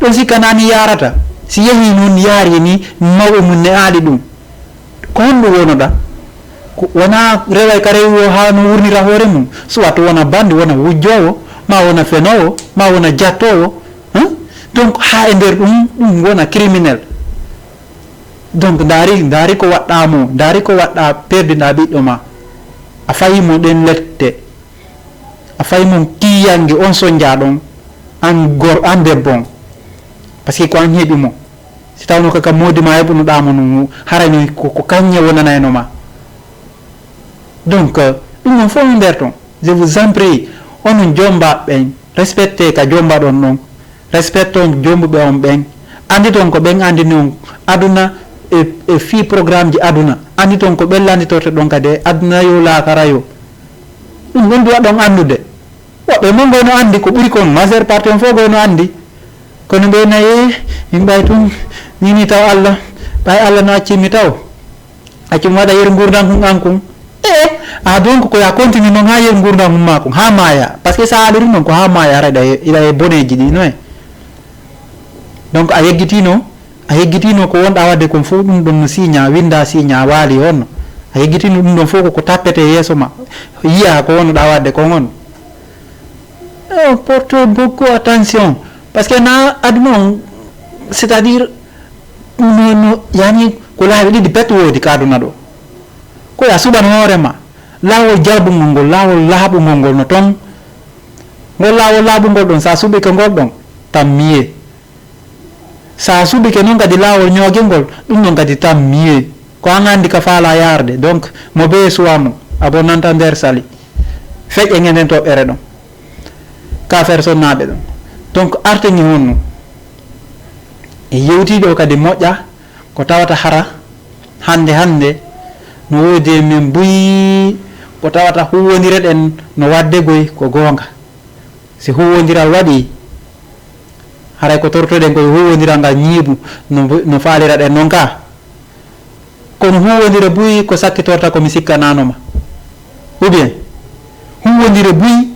Ɗon si kanani yarata. Si yehi nun yaari ni, mawɓe mum ne aali ɗum. Ko honɗum wonoɗa? Ko wona reway ka rewi o haa no wurnira hoore mum. Soit wona bandi, wona wujjoowo, ma wona fenoowo, ma wona jattoowo. Hein? Donc, haa e nder ɗum, ɗum wona criminel. Donc, ndaari, ndaari ko waɗɗa mo, ndaari ko waɗɗa perdinɗa ɓiɗɗo ma. A fayi mo ɗen lette. A fayi mo kiyange on sonja ɗon, an gor-, an debbo on. Parce que ko an heɓi mo. Si tawno ka, ka moodi ma heɓunoɗa mo nun, haray no ko, ko kanye wonanayno ma. Donc, euh, ɗum ɗon fof no nder ton. Je vous en prie, onon jomba ɓen, respecte ka jomba ɗon ɗon. Respecte on jombuɓe on ɓen. Anditon ko ɓen andini on aduna e, e fii programme ji aduna. Anditon ko ɓen landitorte ɗon kadi e aduna yo laakara yo. Ɗum ɗon duwa ɗon andude. Woɓɓe mon goyno andi ko ɓuri kon, majeure partie on fof goyno andi. Kono ɓe nayi, min ɓay tun, nini taw Allah, ɓay Allah no acci mi taw. Acci mi waɗa yer ngurdan kun an kun. E, a donc ko ya continue noon haa yeru nguurndam mum maa kon, haa maaya. Parce que so a aliri noon ko haa maaya, hara iɗa e, iɗa e boneeji ɗi, no e. Donc a yeggitino, a yeggitino ko wonɗa waɗde kon fof, ɗum ɗon no siiña, winnda siiña, waali honno. A yeggitino ɗum ɗon fof ko, ko tappete yeeso ma, yiya ko wonnoɗa waɗde kon on. Eh, on porte beaucoup attention. Parce que na aduna on, c'est-à-dire, no, no, yani, ko laawi ɗiɗi bet woodi ka aduna ɗo. Ko ya suɓan hoore ma. Laawol jalbungol ngol, laawol laaɓungol ngol no ton. Ngol laawol laaɓungol ɗon, sa suɓike ngol ɗon, tant mieux. Sa suɓike noon kadi laawol ñoogel ngol, ɗum ɗon kadi tant mieux. Ko an anndi ka faala yaarde. Donc, mo beye suwa mo, abo nanta nder sali. Feƴƴe ngenden toɓɓere ɗon. Ka fersonnaaɓe ɗon. Donc, arten e honno. E yewtiiɗo kadi moƴƴa, ko tawata hara hannde hannde no woodi e men buy, ko tawata huuwondire ɗen no waɗde goy ko goonga. Si huuwondiral waɗi, haray ko tortoɗen koye huuwondiral ngal ñiiɓu no, no faalira ɗen non ka. Kono huuwondire buy ko sakkitorta ko mi sikkanano ma. Ou bien, huuwondire buy,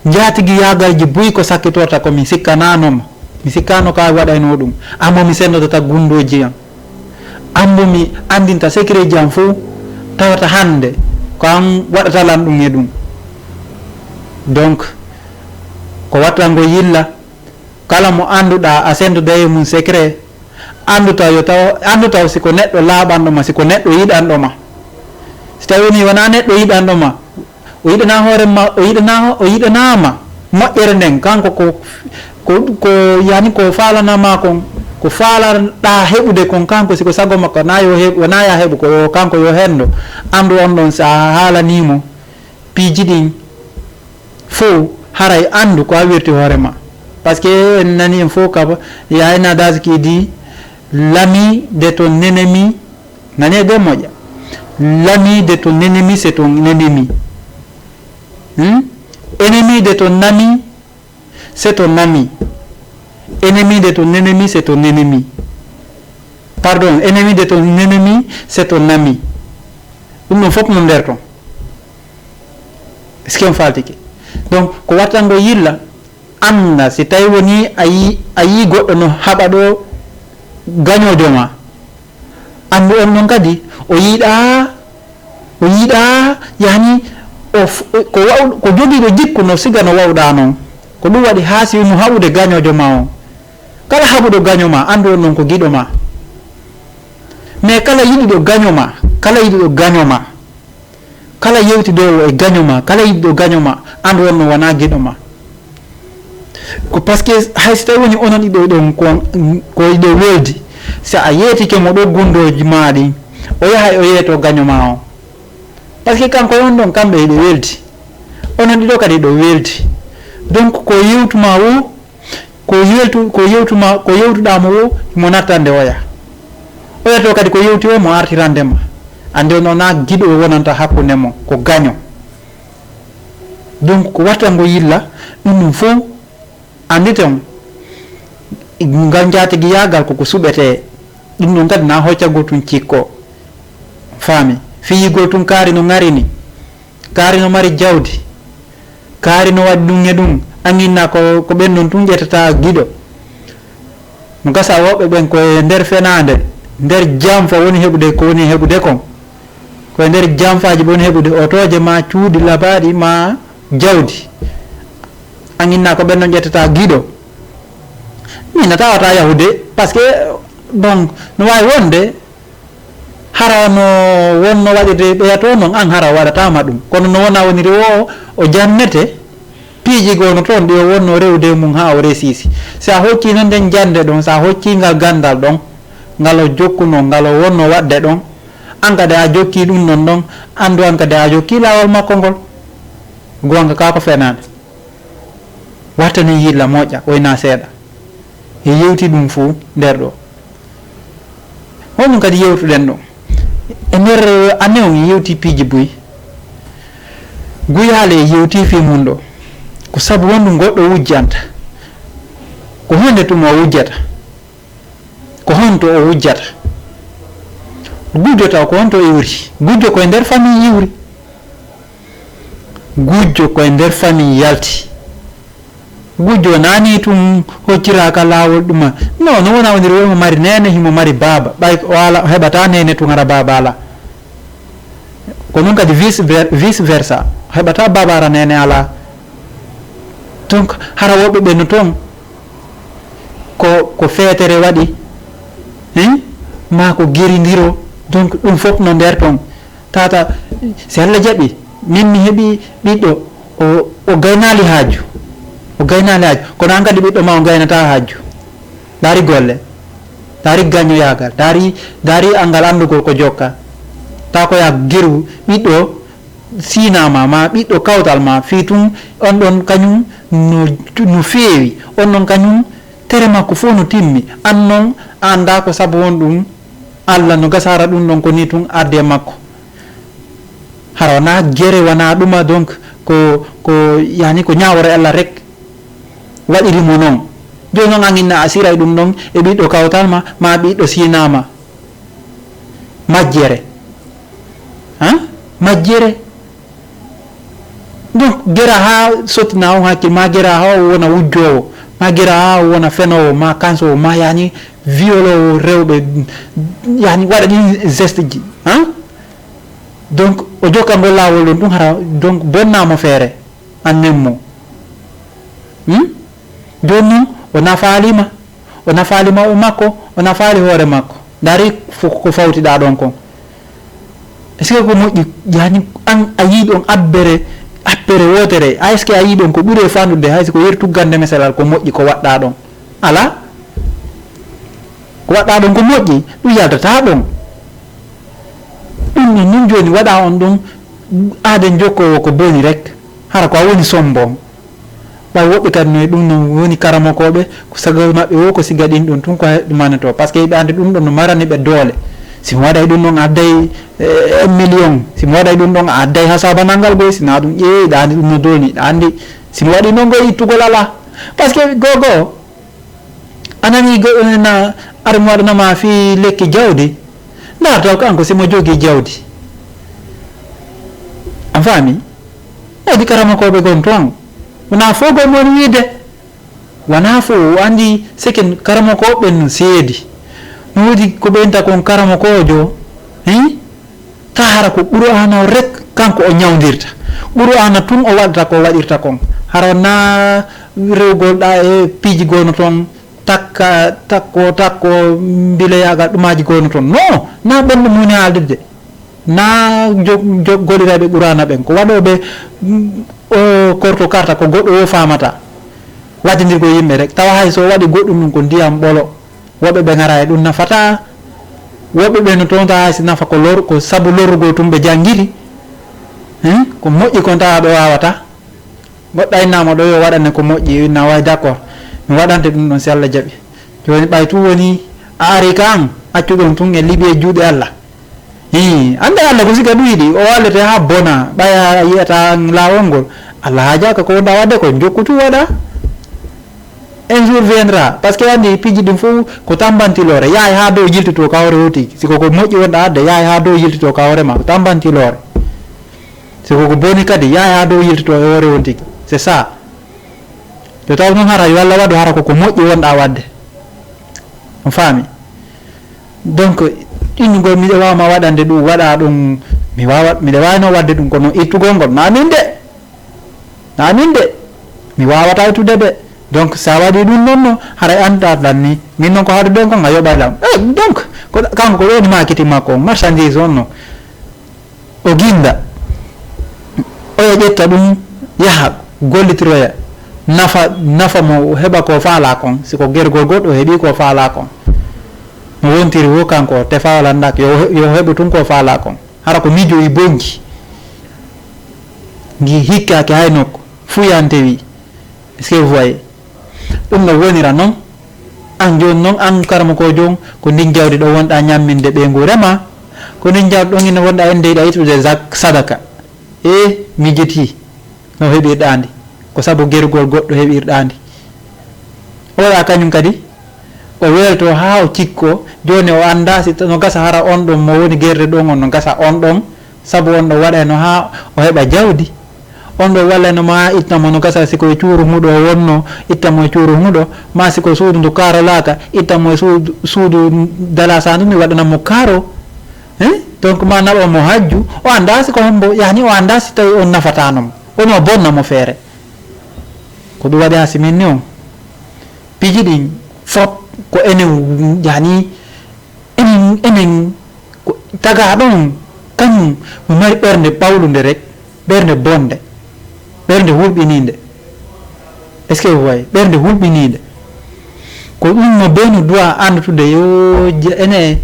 njaatigiyaagalji buy ko sakkitorta ko mi sikkanano ma. Mi sikkano ka waɗayno ɗum. Ambo mi sendodata gundooji an. Ambo mi anndinta secret ji an fof, tawata hannde ko an waɗata lan ɗum e ɗum. Donc, ko wattangol yilla, kala mo annduɗa a sendoda e mum secret, anndu taw yo taw, anndu taw si ko neɗɗo laaɓanɗo ma, si ko neɗɗo yiɗanɗo ma. Si tawi woni wona neɗɗo yiɗanɗo ma, o yiɗana hoore ma, o yiɗana, o yiɗanama moƴƴere nden, kanko ko, ko, ko, yani ko faalanama kon, ko faalaɗa heɓude kon, kanko si ko sago makko, na yo heɓu, wona ya heɓu, ko yo, kanko yo hendo. Anndu on ɗon, si a haalanimo piiji ɗin fow, haray anndu ko a wirti hoore ma. Parce que en nani en fow ka, il y a un adage qui dit, l'ami de ton ennemi, nani e ɓe moƴƴa. L'ami de ton ennemi, c'est ton ennemi. Hmm? Ennemi de ton ami, c'est ton ami. Ennemi de ton ennemi, c'est ton ennemi. Pardon, ennemi de ton ennemi, c'est ton ami. Ɗum ɗon fof no nder ton. Est-ce que on faltike? Donc, ko wattango yilla, annda si tawi woni a yi, a yi goɗɗo no haɓa ɗo gañoojo ma. Anndu on noon kadi, o yiɗa, o yiɗa, yani, o f-, ko waw-, ko jogiiɗo jikku no siga no wawɗa noon. Ko ɗum waɗi haa si mo haɓude gañoojo ma on. Kala haɓuɗo gaño ma, anndu on noon ko giɗo ma. Mais kala yiɗuɗo gaño ma, kala yiɗuɗo gaño ma, kala yewtidoowo e gaño ma, kala yiɗuɗo gaño ma, anndu on noon wona giɗo ma. Ko parce que hay so tawi woni onon ɗiɗo ɗon ko, ko ɗiɗo weldi, si a yeetike mo ɗo gundooji ma ɗin, o yahay o yeeto gaño ma on. Parce que kanko e on ɗon, kamɓe hiɓe weldi. Onon ɗiɗo kadi ɗo weldi. Donc ko yewtu ma wo, ko yewtu, ko yewtu ma, ko yewtuɗa mo wo, mo nattande oya. Oya to kadi ko yewti o mo artirande ma. Ande on wona giɗo wonanta hakkunde mo, ko gaño. Donc ko watta ngo yilla, ɗum ɗum fof anditon, ngal njaatigiyaagal koko suɓetee. Ɗum ɗum kadi na hoccagol tun cikko. Faami? Fiyigol tun kaari no ŋarini, kaari no mari jawdi, kaari no waɗi ɗum e ɗum. Anginna ko, ko ɓen ɗon tun ƴettata giɗo. No gasa woɓɓe ɓen ko e nder fenaande, nder janfa woni heɓude ko woni heɓude kon. Ko e nder janfaaji ɓe woni heɓude otooje ma, cuuɗi labaaɗi ma, jawdi. Anginna ko ɓen ɗon ƴettata giɗo. Min a tawata yahude, parce que, bon, no waawi wonde, hara no wonno waɗirde ɓeya to noon, an hara waɗatama ɗum. Kono no wona woniri o, o jannete, piiji goo no toon ɗi o wonno rewde e mum haa o resiisi. Si a hoccii noon nden jannde ɗon, si a hoccii ngal ganndal ɗon, ngal o jokkunoo, ngal o wonno waɗde ɗon, an kadi a jokkii ɗum ɗon ɗon, anndu an kadi a jokkii laawol makko ngol. Goonga kaa ko fenaande. Wattani yilla moƴƴa, oynaa seeɗa. E yewti ɗum fuu nder ɗoo. Honɗum kadi yewtuɗen ɗoo? E nder année on, en yewti piiji buy. Guyaale en yewti fii mum ɗoo. Ko sabu honɗum goɗɗo wujjanta? Ko honde tuma o wujjata? Ko honto o wujjata? Gujjo taw ko honto iwri? Gujjo ko e nder famille iwri. Gujjo ko e nder famille yalti. Gujjo naani tun hocciraaka laawol ɗuma. No, no wona woniri, wonmo mari neene, himo mari baaba. Ɓay o ala, o heɓata neene tun hara baaba ala. Ko non kadi vice ver-, vice versa. O heɓata baaba hara neene ala. Donc, hara woɓɓe ɓe no ton ko, ko feetere waɗi, hein? Maa ko gerindiro. Donc, ɗum fof no nder ton. Tata, si Allah jaɓi, min mi heɓi ɓiɗɗo, o, o gaynaali haaju. O gaynaali haaju. Kono an kadi ɓiɗɗo ma o gaynata haaju. Daari golle. Daari gañoyaagal. Daari, daari angal anndugol ko jokka. Ta ko yaa geru ɓiɗɗo siina ma, ma ɓiɗɗo kawtal ma, fii tun on ɗon kañum no, no feewi. On ɗon kañum tere makko fof no timmi. An non a anndaa ko sabu won ɗum. Allah no gasa hara ɗum ɗon ko ni tun arde e makko. Hara wona gere, wona ɗuma, donc ko, ko, yani ko ñaawore Allah rek waɗiri mo noon. Jooni noon an inna a siray ɗum ɗon e ɓiɗɗo kawtal ma, ma ɓiɗɗo siina ma. Majjere. Han? Majjere. Donc, gera haa sottina on hakkil, ma gera haa o wona wujjoowo, ma gera haa o wona fenoowo, ma kansoowo, ma yani violoowo rewɓe, yani waɗa ɗin geste ji, han? Donc, o jokka ngol laawol ɗon ɗum hara, donc, bonna mo feere, an nemmo. Hmm? Jooni noon, o nafaali ma. O nafaali mawɓe makko, o nafaali hoore makko. Ndaari fo-, ko fawtiɗaa ɗon kon. Est-ce que ko moƴƴi? Yani an a yii ɗon abbere, appere wootere. A, est-ce que a yii ɗon ko ɓuri e faandude, hay si ko yeru tuggande meselal, ko moƴƴi ko waɗɗaa ɗon? Alaa. Ko waɗɗaa ɗon ko moƴƴi, ɗum yaltataa ɗon. Ɗum ɗon nun jooni waɗaa on ɗum aaden jokkoowo ko boni rek. Hara ko a woni sombo. Ɓay woɓɓe kadi no e ɗum no woni karamokooɓe, ko sagal maɓɓe wo ko siga ɗin ɗum tun ko heɓɓe manatoo. Parce que ɓe anndi ɗum ɗon no marani ɓe doole. Si mi waɗay ɗum ɗon a adday, eh, un million, si mi waɗay ɗum ɗon a adday hasaabanal ngal goy, si naa ɗum ƴeewi, ɗa anndi ɗum no dooni, ɗa anndi si mi waɗi non goy ittugol alaa. Parce que gogo, a nani goɗɗo ne na ari mi waɗanama fii lekki jawdi, ndaar taw kanko si mo jogii jawdi. A faami? Woodi karamokooɓe gon toon. Wonaa fof gon woni wiide. Wonaa fof o anndi seken karamokooɓe ɓen no seedi. No woodi ko ɓeynta kon karamokoojo, hein? Taa hara ko Qur'aana o rek kanko o ñawndirta. Qur'aana tun o waɗata ko o waɗirta kon. Hara na rewgol ɗa e piiji gono toon, takka, takko, takko, mbileyaagal ɗumaaji gono toon. Non, na ɓen ɗum woni haalde de. Na jo-, jo-, golirayɓe Qur'aana ɓen. Ko waɗooɓe, mm, o korto karta ko goɗɗo o faamata. Waɗindirgol yimɓe rek. Tawa hay so o waɗi goɗɗum ɗum ko ndiyam ɓolo. Woɓɓe ɓe ngara e ɗum nafataa. Woɓɓe ɓe no toonta hay si nafa ko lor-, ko sabu lorrugol tun ɓe janngiri. Hein? Ko moƴƴi kon tawa ɓe waawataa. Goɗɗo innaama ɗo yo waɗane ko moƴƴi, inna waay d'accord. Mi waɗante ɗum ɗon si Allah jaɓi. Jooni ɓay tun woni a ari ka an, accu ɗon tun e liɓi e juuɗe Allah. Hii, annde Allah ko siga ɗum yiɗi, o wallete haa bona, ɓay a yi'ata laawol ngol. Allah haajaaka ko wonɗa waɗde ko, jokku tun waɗa. Un jour viendra, parce que anndi piiji ɗin fof ko tambantiloore, yahay haa dow yiltitoo ka hoore woo tigi. Si ko ko moƴƴi wonɗa waɗde, yahay haa dow yiltitoo ka hoore ma, ko tambantiloore. Si ko ko boni kadi, yahay haa dow yiltitoo e hoore woo tigi. C'est ça. Yo taw noon hara yo Allah waɗu hara ko ko moƴƴi wonɗa waɗde. On faami? Donc, innugol miɗo waawma waɗande ɗum, waɗa ɗum, mi waawa, miɗo waawno waɗde ɗum, kono ittugol ngol, na min de. Na min de. Mi waawata ittude de. Donc, si a waɗi ɗum noon, no, haray an ta lanni. Min noon ko haaduɗen kon, a yoɓay lam. Eh, donc, ko, kanko ko woni marketing makko on, marchandise on no. O ginda, oya ƴetta ɗum, yaha gollitiroya, nafa, nafa mo, o heɓa ko faalaa kon. Si ko gergol goɗɗo, o heɓi ko faalaa kon. No wontiri wo kanko, tefa o landaaki, yo, yo heɓu tun ko faalaa kon. Hara ko miijo i bonji. Ngi hikkaaki hay nokku, fuyante wi. Est-ce que vous voyez? Ɗum no wonira noon. Aan jooni noon, aan karamokoojo on, ko ndin jawdi ɗo wonɗaa ñamminde ɓeyngu rema, ko ndin jawdi ɗon ina wonɗaa en deyɗa ittude zak-, sadaka. E miijetii no heɓirɗaa ndi, ko sabu gerugol goɗɗo heɓirɗaa ndi. O waɗa kañum kadi, o weeltoo haa o cikkoo, jooni o anndaa si no gasa hara on ɗon mo woni gerde ɗon on no gasa on ɗon, sabu on ɗon waɗayno haa o heɓa jawdi. On ɗo walla no ma itta mo no gasa, si ko e cuuru huɗo o wonno, itta mo e cuuru huɗo, ma si ko suudu ndu kaarolaaka, itta mo e suudu, suudu dalasaandu ndu waɗana mo kaaro. Eh? Donc ma naɓa mo hajju, o anndaa si ko hombo, yani o anndaa si tawi on nafataano mo. Kono o bonna mo feere. Ko ɗum waɗi haa si min ni on. Piiji ɗin fop ko enen, yani enen, enen ko tagaaɗo on, kañum mo mari ɓernde ɓawlunde rek, ɓernde bonde, ɓernde hulɓiniinde. Est-ce que vous voyez? Ɓernde hulɓiniinde. Ko ɗum no benu duwa anndude yo je-, ene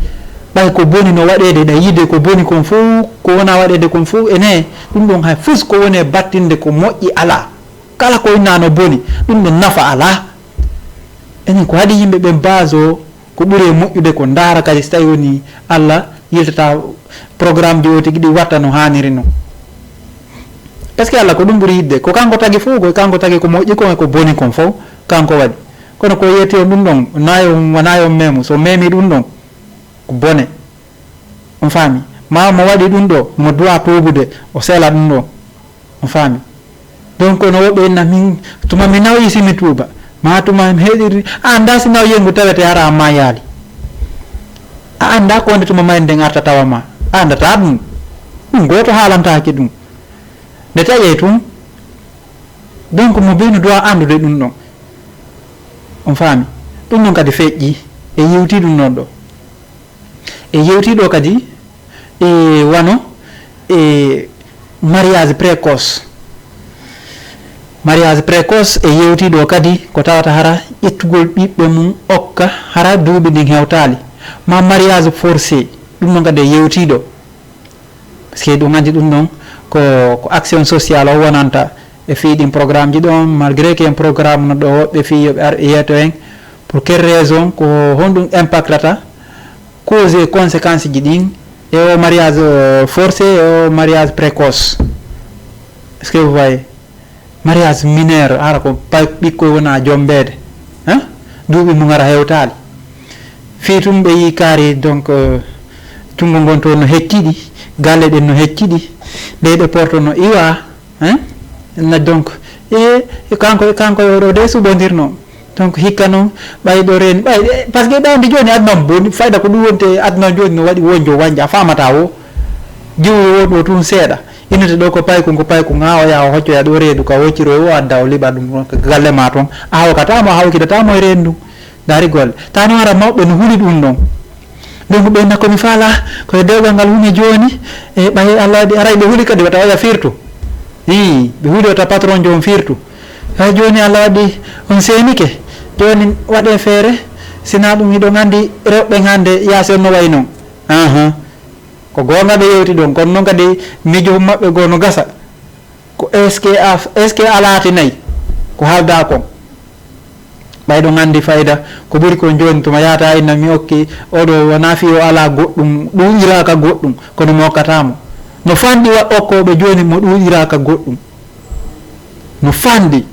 ɓay ko boni no waɗeede, ɗa yiide ko boni kon fof, ko wona waɗeede kon fof, ene ɗum ɗon hay fus ko woni e battinde ko moƴƴi alaa. Kala ko inna no boni, ɗum ɗon nafa alaa. Enen ko haɗi yimɓe ɓen base o, ko ɓuri e moƴƴude ko ndaara kadi si tawi woni Allah yiltata programme ji o tigi ɗi watta no haaniri non. Parce que Allah ko ɗum ɓuri yiɗde, ko kanko tagi fof, ko kanko tagi ko moƴƴi kon e ko boni kon fof, kanko waɗi. Kono ko yiyete on ɗum ɗon, nayo, wona yo memu, so memi ɗum ɗon, ko bone. On faami? Ma mo waɗi ɗum ɗo, mo duwa tuubude, o sela ɗum ɗo. On faami? Donc, no woɓɓe inna min, tuma mi nawyi si mi tuuba. Ma tuma mi heɗiri, a annda si nawyengu tawete hara amma yaali. A annda ko wonde tuma mayde nden arta tawa ma. A anndata ɗum. Ɗum gooto haalantaake ɗum. Nde taƴe tun, donc mo beno duwa anndude ɗum ɗon. On faami? Ɗum ɗon kadi feƴƴi e yewti ɗum non ɗo. E yewti ɗo kadi, e wano, e mariage précoce. Mariage précoce e yewti ɗo kadi ko tawata hara ƴettugol ɓiɓɓe mum okka hara duuɓi ɗin hewtaali. Ma mariage forcé, ɗum ɗon kadi e yewti ɗo. Parce que ɗum anndi ɗum ɗon ko, ko action sociale o wonanta e fii ɗin programme ji ɗon, malgré que en programme no ɗo woɓɓe fii yo ɓe ar ɓe yeeto en. Pour quelle raison? Ko honɗum impactata? Cause et conséquence ji ɗin e o mariage, euh, forcé e o mariage précoce. Est-ce que vous voyez? Mariage mineur, hara ko pay-, ɓikkoy wona jombeede. Hein? Duuɓi mum ara hewtaali. Fii tun ɓe yii kaari, donc, euh, tunngo ngon to no hecciɗi, galle ɗen no hecciɗi, leyɗe porto no iwa, hein? Na donc, e, e kanko, e kanko e oɗo de suɓondirno. Donc, hikka noon, ɓay ɗo reen, ɓay, e, parce que ɓay nde jooni aduna on boni, fayda ko ɗum wonte aduna jooni no waɗi wonjo wanja, a faamata wo. Jiwu wo ɗo tun seeɗa. Innete ɗo ko paykun, ko paykun, haa o yaha o hoccoya ɗo reedu ka wocciro o adda o liɓa ɗum ɗon ka galle ma toon. A hawkata mo, a hawkidata mo e reendu. Dari golle. Tano ara mawɓe no huli ɗum ɗon. Donc ɓe na ko mi faala, ko e dewgal ngal woni jooni, e ɓay Allah waɗi aray ɓe huli kadi wata oya firtu. Ii, ɓe huli wata patron joom firtu. Hay jooni Allah waɗi on seenike. Jooni waɗe feere, sina ɗum hiɗon anndi rewɓe hannde yaasi on no wayi non. Ahan. Ko goonga ɓe yewti ɗon, kono noon kadi miijo maɓɓe goo no gasa. Ko est-ce que a, est-ce que a laatinay ko haaldaa kon? Ɓay ɗon anndi fayda, ko ɓuri kon jooni tuma yahata inna mi okki, oɗo wona fii o alaa goɗɗum, ɗuuɗiraaka goɗɗum, kono mi okkata mo. No fanɗi wa okkooɓe jooni mo ɗuuɗiraaka goɗɗum. No fanɗi.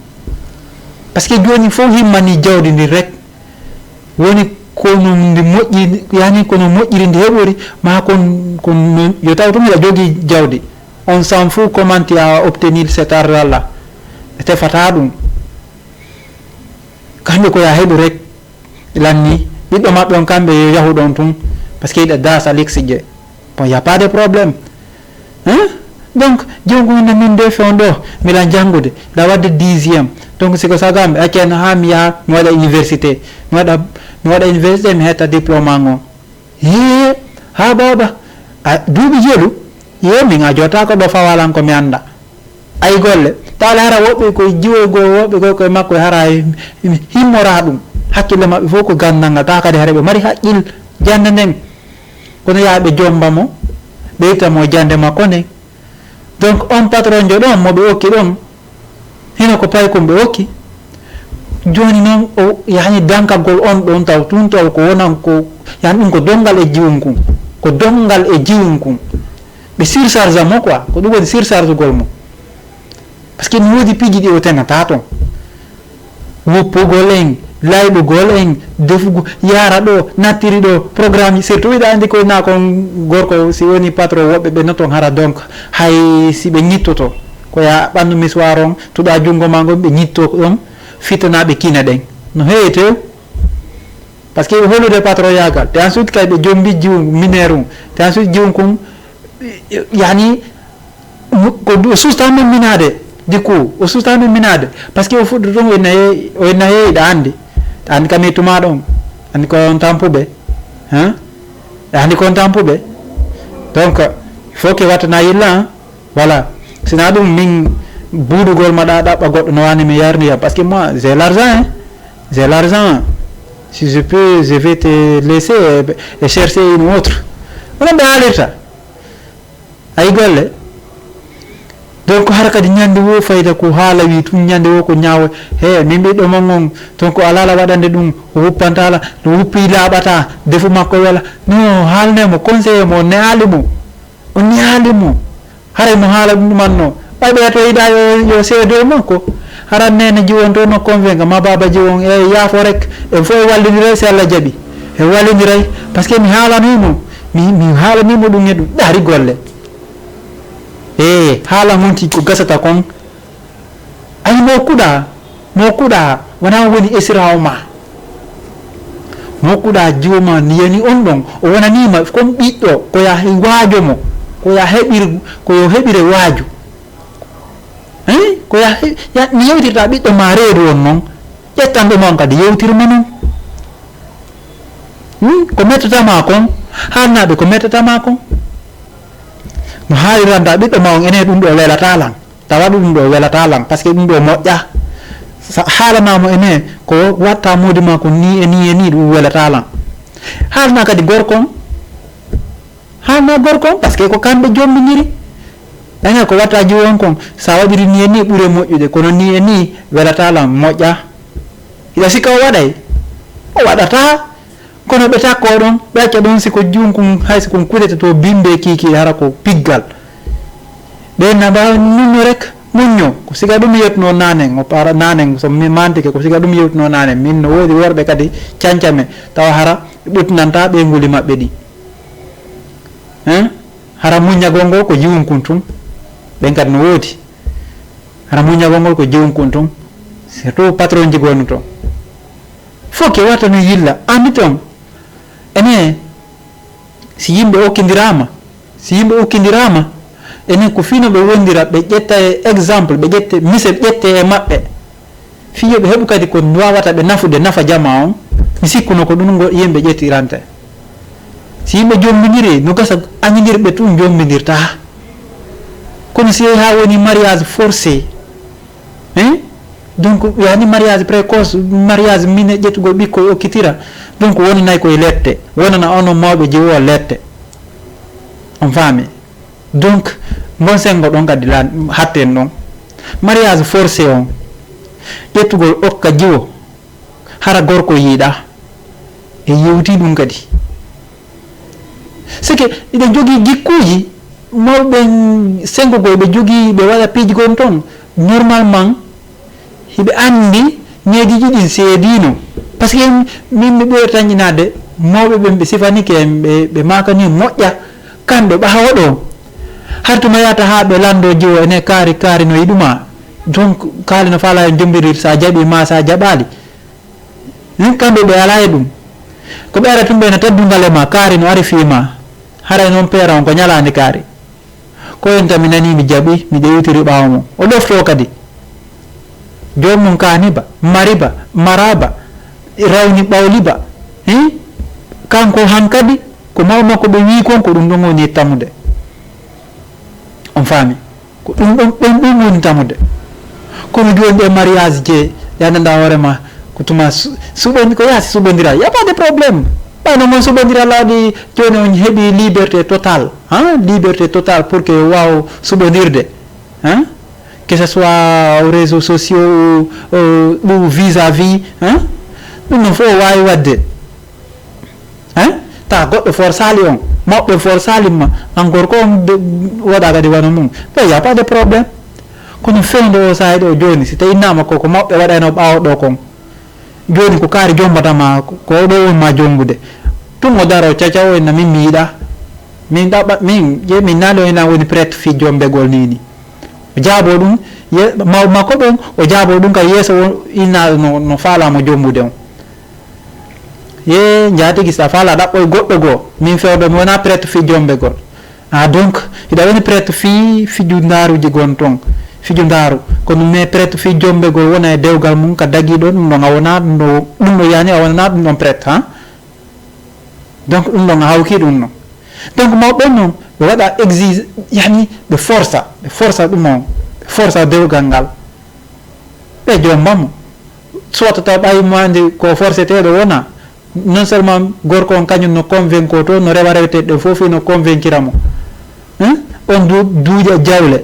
Parce que jooni fof himmani jawdi ndin rek. Woni kono ndi moƴƴi, yani kono moƴƴiri ndi heɓori, ma kon, kon no, yo taw tun hiɗa jogii jawdi. On s'en fout comment tu as obtenu cet argent-là. Ɓe tefata ɗum. Kamɓe ko ya heɓu rek. Lanni, ɓiɗɗo maɓɓe on kamɓe yo yahu ɗon tun. Parce que hiɗa daasa liksi je. Bon, y a pas de problème. Hein? Donc, jom ko wonde min de fe on ɗo, mbiɗa janngude, mbiɗa waɗde dixième. Donc, si ko sago am, ɓe accayno haa mi yaha, mi waɗa université. Mi waɗa, mi waɗa université, mi hetta diplôme an on. Hee, haa baaba, a duuɓi jelu? Yee, min a jotaako ɗo fawalan ko mi annda. Ay golle, taale hara woɓɓe koye jiwoygol, woɓɓe koye koye makko e hara e himmora ɗum. Hakkille maɓɓe fof ko ganndal ngal, tawa kadi hara ɓe mari haqqil jannde nden. Kono yaha ɓe jomba mo, ɓe itta mo jannde makko nden. Donc, on patron jo ɗon, mo ɓe okki ɗon, hino ko paykun ɓe okki. Jooni noon, o yani dankagol on ɗon taw, tun taw ko wonan ko, yani ɗum ko donngal e jiwun kun. Ko donngal e jiwun kun. Ɓe surcharge mo quoi, ko ɗum woni surchargegol mo. Parce que mi woodi piiji ɗi o tenata toon. Wuppugol en, layɓugol en, defugo, yaara ɗo, nattiri ɗo, programme, surtout hiɗa anndi ko na kon gorko, si woni patron, woɓɓe ɓe noton hara, donc, hay si ɓe ñittoto, Ko ya ɓandu miswar on, tuɗa junngo ma ngon, ɓe ñitto ɗon, fitana ɓe kina ɗen. No heewi tew. Parce que ɓe holude patron yagal. Te ensuite kay ɓe jombi jiwu mineur um. Te ensuite jiwu kun, yani, mu-, ko du-, o susta men minade. Du coup, o susta men minade. Parce que o fuɗɗo ɗum o naye, o naye ɗa andi. Ɗa andi kam e tuma ɗon. Andi ko on tampuɓe. Hein? Ɗa andi ko on tampuɓe. Donc, il faut que wattana yilla, hein? Voilà. Sina ɗum min buudugol ma ɗa ɗaɓɓa goɗɗo no wani mi yarniyam. Parce que moi, j'ai l'argent, hein. J'ai l'argent. Si je peux, je vais te laisser et, et chercher une autre. Onon ɓe haalirta. Ayi golle. Donc hara kadi ñande wo fayda ko haala wi tun ñande wo ko ñaawo. He, min ɓiɗɗo mon on, ton ko alala waɗande ɗum, o wuppantala, no wuppi laaɓata, defu makko wela. No, haalne mo, conseiller mo, ne aali mo. O nehaali mo. Haray mo haala ɗum ɗumanno. Ɓay ɓe to yiɗa yo, yo seedo e makko. Hara nene jiwon to no convaincre ma baba jiwon e yaafo rek. En fof e wallidira si Allah jaɓi. E wallidiray. Parce que mi haalani mo. Mi, mi haalani mo ɗum e ɗum. Ɗaari golle. E haala honti ko gasata kon. Ay mo kuɗa. Mo kuɗa. Wona woni esirawo ma. Mo kuɗa jiwo ma niyani on ɗon. O wonanima comme ɓiɗɗo. Ko ya he waajo mo. Ko ya heɓir, ko yo heɓire waaju. Hein? Ko ya he-, ya, mi yewtirta ɓiɗɗo ma reedu on non. Ƴettanɗo ma on kadi yewtirma non. Hmm? Ko mettatama kon. Haalnaɓe ko mettatama kon. No haaliranta ɓiɗɗo ma on ene ɗum ɗo welata lan. Tawa ɗum ɗo welata lan. Parce que ɗum ɗo moƴƴa. Sa-, haalanamo ene ko watta modi ma ko ni e ni e ni ɗum welata lan. Haalna kadi gorko on. Haalna gorko on, parce que ko kamɓe jombiniri. Ɗaña ko watta jiwo on kon. Sa waɗiri ni e ni ɓure moƴƴude. Kono ni e ni welata lan moƴƴa. Hiɗa sikka o waɗay? O waɗata. Kono ɓe takko ɗon, ɓe acca ɗon si ko junkun, hay si kun kudete to bimbe kiki hara ko piggal. Ɓe na ba nunno rek, muñño. Ko siga ɗum yewtuno nanen, o para nanen, so mi mantike, ko siga ɗum yewtuno nanen. Min no woodi worɓe kadi cancame, tawa hara ɓe ɓuttinanta ɓe nguli maɓɓe ɗi. Hein? Hara muññagol ngol ko jiwun kun tun. Ɓen kadi no woodi. Hara muññagol ngol ko jiwun kun tun. Surtout patron ji gonu to. Fof ke wata no yilla. Andi ton. Ene, si yimɓe okkindirama, si yimɓe okkindirama, enen ko fino ɓe wondira, ɓe ƴetta e exemple, ɓe ƴette, mise ƴette e maɓɓe. Fii yo ɓe heɓu kadi ko wawata ɓe nafude, nafa jama on, mi sikkuno ko ɗum ngo yimɓe ƴettirante. Si yimɓe jombidiri, no gasa añidirɓe tun jombindirta. Kono si yehi ha woni mariage forcé, hein? Donc, yani mariage précoce, mariage mine ƴettugol ɓikkoy okkitira. Donc, wonanay koye lette. Wonana onon mawɓe jiwo lette. On faami? Donc, ngon sengo ɗon kadi lan, hatten ɗon. Mariage forcé on, ƴettugol okka jiwo, hara gorko yiɗa. E yewti ɗum kadi. C'est que iɗen jogii jikkuuji, mawɓe sengogol ɓe jogii, ɓe waɗa piiji gon ton. Normalement, hiɓe anndi neejiiji ɗin seediino. Parce que min mi ɓuri tañƴinaade mawɓe ɓen ɓe sifanike en, ɓe, ɓe maakani moƴƴa, kamɓe ɓahawa ɗo. Har tuma yahata haa ɓe lanndo jiwo ene kaari, kaari no yiɗuma. Donc, kaali no faala en jombirir sa jaɓi ma sa jaɓaali. Min kamɓe ɓe alaa e ɗum. Ko ɓe ara tun ɓe na teddungal e ma, kaari no ari fii ma. Haray noon peera on ko ñalaande kaari. Ko en tan mi nanii mi jaɓi, mi ƴeewtiri ɓaawo mum. O ɗoftoo kadi. Joom mum kaani ba, mari ba, mara ba, rawni ɓawli ba. Hi? Kanko hankadi, ko maw makko ɓe wii kon, ko ɗum ɗon woni tamude. On faami? Ko ɗum ɗon, ɗon ɗum woni tamude. Kono jooni ɗe mariage je, ɗe anndanɗaa hoore ma, ko tuma su-, suɓondi-, ko yaasi suɓondiral. Y a pas de problème. Ɓay no mon suɓondiral laaɗi, jooni on heɓi liberté totale. Hein? Liberté totale pour que waaw suɓondirde. Hein? Que ce soit aux réseaux sociaux ou, ou, ou vis-à-vis. Hein? Ɗum ɗon fof o waawi waɗde. Hein? Tawa goɗɗo forsaali on, mawɓe forsaali ma, encore ko on de-, waɗa kadi wano mum. Mais y a pas de problème. Kono fewndo o saa'i ɗo jooni, si tawi innama ko, ko mawɓe waɗayno ɓaawo ɗo kon. Jooni ko kaari jombata ma, ko, ko ɗo on ma jombude. Tun o daro caca o inna min mi yiɗa. Min ɗaɓɓa, min, je min naali o ina woni prête fi jombegol ni ni. O jaabo ɗum, ye-, maw-, makko ɓen, o jaabo ɗum ka yeeso o, innaaɗo no, no faalaa mo jombude on. Ye, njaatigi, si a faalaa ɗaɓɓoy goɗɗo goo, min fewndo mi wonaa prête fii jombegol. Ah, donc, hiɗa woni prête fii fiju ndaaruji gon ton, fiju ndaaru. Kono mais prête fii jombegol wona e dewgal mum ka dagii ɗon, ɗum ɗon a wonaa ɗum ɗo, ɗum ɗo yani a wonaa ɗum ɗon prête, ha? Donc, ɗum ɗon a hawki ɗum ɗon. Donc, mawɓe ɓen noon, ɓe waɗa exige, yani, ɓe forsa, ɓe forsa ɗum on, ɓe forsa dewgal ngal. Ɓe jomba mo. Soit taw ɓay mo andi ko forseteeɗo wona. Non seulement gorko on kañum no convainco to, no rewa reweteeɗo fof no convaincira mo. Hein? On du-, duuƴa jawle.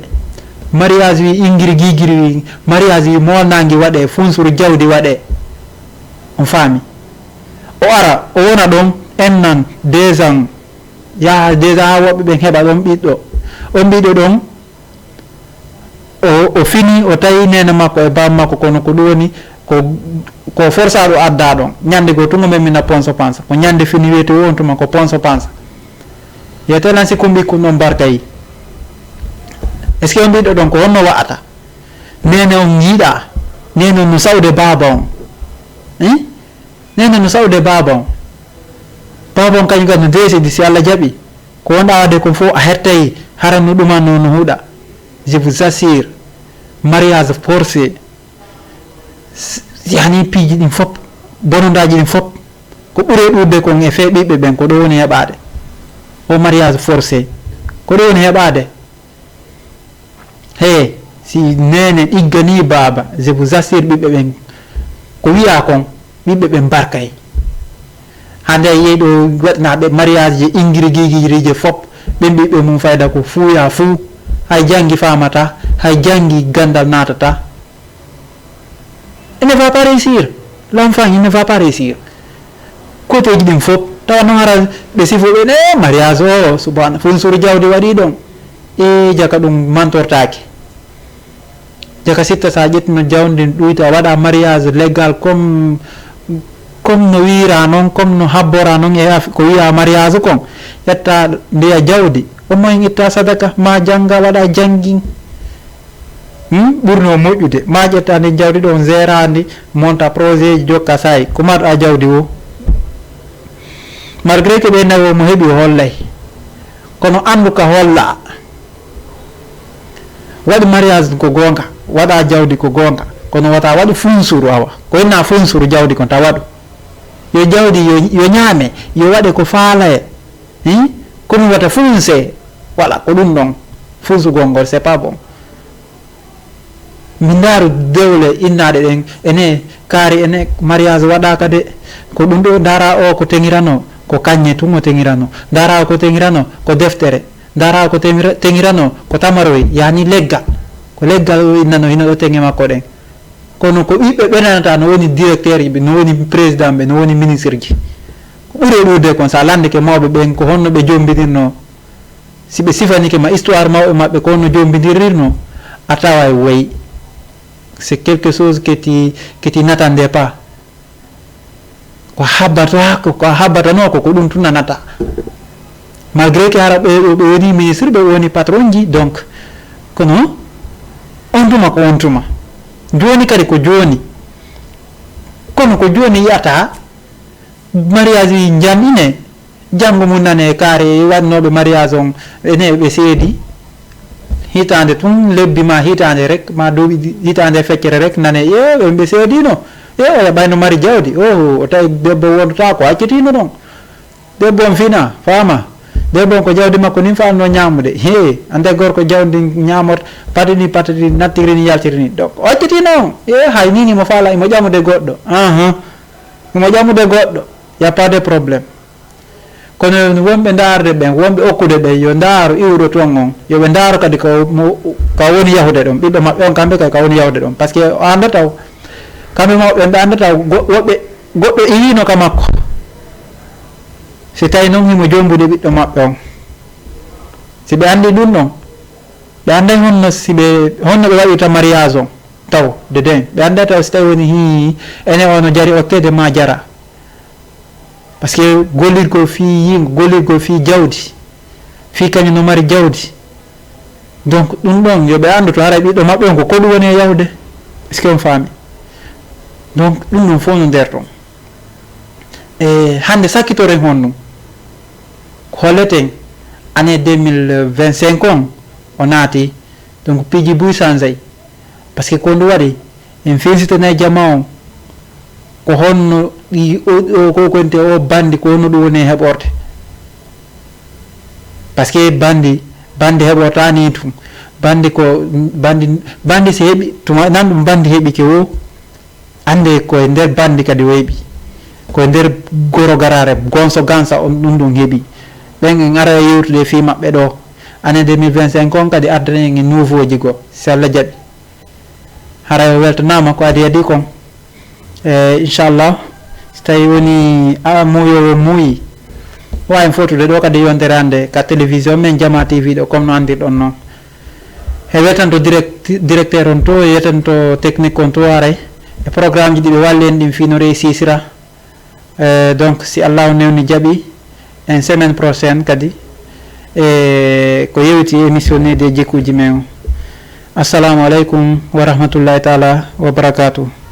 Mariage wi ingiri gigiri wi, mariage wi molnangi waɗe, funsuru jawdi waɗe. On faami? O ara, o wona ɗon, un an, deux ans. Yaha déjà ha woɓɓe ɓen heɓa ɗon ɓiɗɗo. On ɓiɗɗo ɗon, o, o fini, o tawi nene makko e bam makko, kono ko ɗum woni ko, ko forsaɗo adda ɗon. Ñande goo tun o memmina ponso pansa. Ko ñande fini wiyete o on tuma ko ponso pansa. Yete lan si kumbi kun ɗon barkayi. Est-ce que on ɓiɗɗo ɗon ko honno wa'ata? Nene on yiɗa. Nene on no sa'ude baaba on. Hein? Nene no sa'ude baaba on. Baaba on kañum kadi no deesidi si Allah jaɓi. Ko wonɗa waɗde kon fof a hettay hara no ɗumanno no huuɗa. Je vous assure, mariage forcé, s-, yani piiji ɗin fof, bonondaaji ɗin fof, ko ɓuri ɗuuɗde kon e fee ɓiɓɓe ɓen, ko ɗo woni heɓaade. O mariage forcé, ko ɗo woni heɓaade. He, si nene ɗigganii baaba, je vous assure ɓiɓɓe ɓen, ko wiya kon, ɓiɓɓe ɓen barkay. Hande a yiyay ɗo waɗanaaɓe mariage je ingiri gigirije fop, ɓen ɓiɓɓe mum fayda ko fuuya fuu, hay jangi faamata, hay jangi gandal naatata. Il ne va pas réussir. L'enfant, il ne va pas réussir. Koteeji ɗin fop, tawa noon hara ɓe sifo ɓe, ne mariage o, subhana, funsuru jawdi waɗi ɗon. E jaka ɗum mantortaake. Jaka sitta sa ƴettino jawdi ndin ɗuyta, waɗa mariage légal comme, comme no wiira noon, comme no habbora noon e af-, ko wiya mariage kon. Ƴetta ndeya jawdi, o moyen itta sadaka, ma janga waɗa jangin. Hmm? Ɓurno moƴƴude. Ma ƴetta ndin jawdi ɗon, gérandi, monta projet ji, jokka saay. Ko marɗa jawdi wo. Malgré que ɓe nayo mo heɓi o hollay. Kono andu ka holla. Waɗi mariage ko goonga, waɗa jawdi ko goonga. Kono wata waɗi funsuru awa. Ko inna funsuru jawdi kon ta waɗu. Yo jawdi yo, yo ñaame, yo waɗe ko faalaye. Hein? Kono wata funse. Voilà, ko ɗum ɗon. Funsugol ngol, c'est pas bon. Mi ndaaru dewle innaaɗe ɗen, ene kaari, ene mariage waɗaaka de. Ko ɗum ɗo, ndaara o ko teŋirano, ko kañe tun o teŋirano. Ndaara o ko teŋirano, ko deftere. Ndaara o ko teŋira-, teŋirano, ko tamaroy, yani leggal. Ko leggal o innano, hino ɗo teŋe makko ɗen. Kono ko ɓiɓɓe ɓe nanata, no woni directeur ɓe, no woni président ɓe, no woni ministre ji. Ko ɓuri e ɗuuɗde kon, sa landike mawɓe ɓen, ko honno ɓe jombinirno. Si ɓe sifanike ma histoire mawɓe maɓɓe ko honno jombindirirno, a tawa e woyi. C'est quelque chose que tu, que tu n'attendais pas. Ko habbata, ko, ko habbatano ko, ko ɗum tun nanata. Malgré que hara ɓe, ɓe, ɓe woni ministre, ɓe woni patron ji, donc, kono on tuma ko on tuma. Joni kadi ko joni. Kono ko joni yiyata, mariage yi jam ine, janngo mum nane e kaari waɗnooɓe mariage on, ene ɓe seedi. Hitaande tun, lebbi ma hitaande rek, ma duuɓi di-, hitaande feccere rek, nane, "Ee, ɓe, ɓe seedino. Ee, oya ɓayno mari jawdi. Oho, o tawi debbo wondata ko accitino ɗon. Debbo on fina, faama. Debbo on ko jawdi makko nin faalno ñaamude. Hee, ande gorko jawdi ñaamorta, patini, patini, nattiri ni, yaltiri ni. Donc, o accitino on. Ee, hay ni, ni mo faala, imo ƴamude goɗɗo. Ahan. Imo ƴamude goɗɗo. Y a pas de problème." Kono wonɓe ndaarde ɓen, wonɓe okkude ɓen, yo ndaaru iwɗo toon on, yo ɓe ndaaru kadi ka mo, ka woni yahude ɗon, ɓiɗɗo maɓɓe on, kamɓe kay ka woni yahude ɗon. Parce que o annda taw, kamɓe mawɓe ɓen ɓe annda taw, go-, woɓɓe, goɗɗo iwiino ka makko. Si tawi noon himo jombude ɓiɗɗo maɓɓe on. Si ɓe anndi ɗum ɗon, ɓe annday honno si ɓe, honno ɓe waɗirta mariage on. Taw, de den. Ɓe annda taw si tawi woni hii, ene ono jari okkede ma jara. Parce que gollirgol fii yiingo, gollirgol fii jawdi, fii kañum no mari jawdi. Donc ɗum ɗon yo ɓe anndu to haray ɓiɗɗo maɓɓe on ko ko ɗum woni e yahude. Est-ce que on faami? Donc ɗum ɗon fof no nder ɗon. E hannde sakkitoren honɗum? Holleten année deux mille vingt-cinq on o naati, donc piiji buy changey. Parce que ko ndu waɗi en fensitana e jama on ko honno ɗi o ko konte o bandi ko honno ɗum woni e heɓorde. Parce que bandi bandi heɓortani tun. Bandi ko bandi bandi si heɓi tuma nan ɗum bandi heɓike wo. Annde ko e nder bandi kadi o heɓi. Ko e nder goro garare gonso gansa on ɗum ɗum heɓi. Ɓen en ara e yewtude fii maɓɓe ɗo. Année deux mille vingt-cinq on kadi ardana en e nouveauji goo si Allah jaɓi. Haray o weltanaama ko adi adi kon. E inchallah, so tawi woni a muuyowo muuyi, waawi fotude ɗo kadi yontere hannde ka télévision men Jama T V ɗo, comme no anndirɗon noon. E wetanto direct directeur on to, e wetanto technique on to, haray e programme ji ɗi ɓe walli en ɗin fii no réussisira. E donc si Allah o newni jaɓi, en semaine prochaine kadi e ko yewti émission needi e jikkuuji men o. Assalamu aleykum wa rahmatullahi taala wa barakatuh.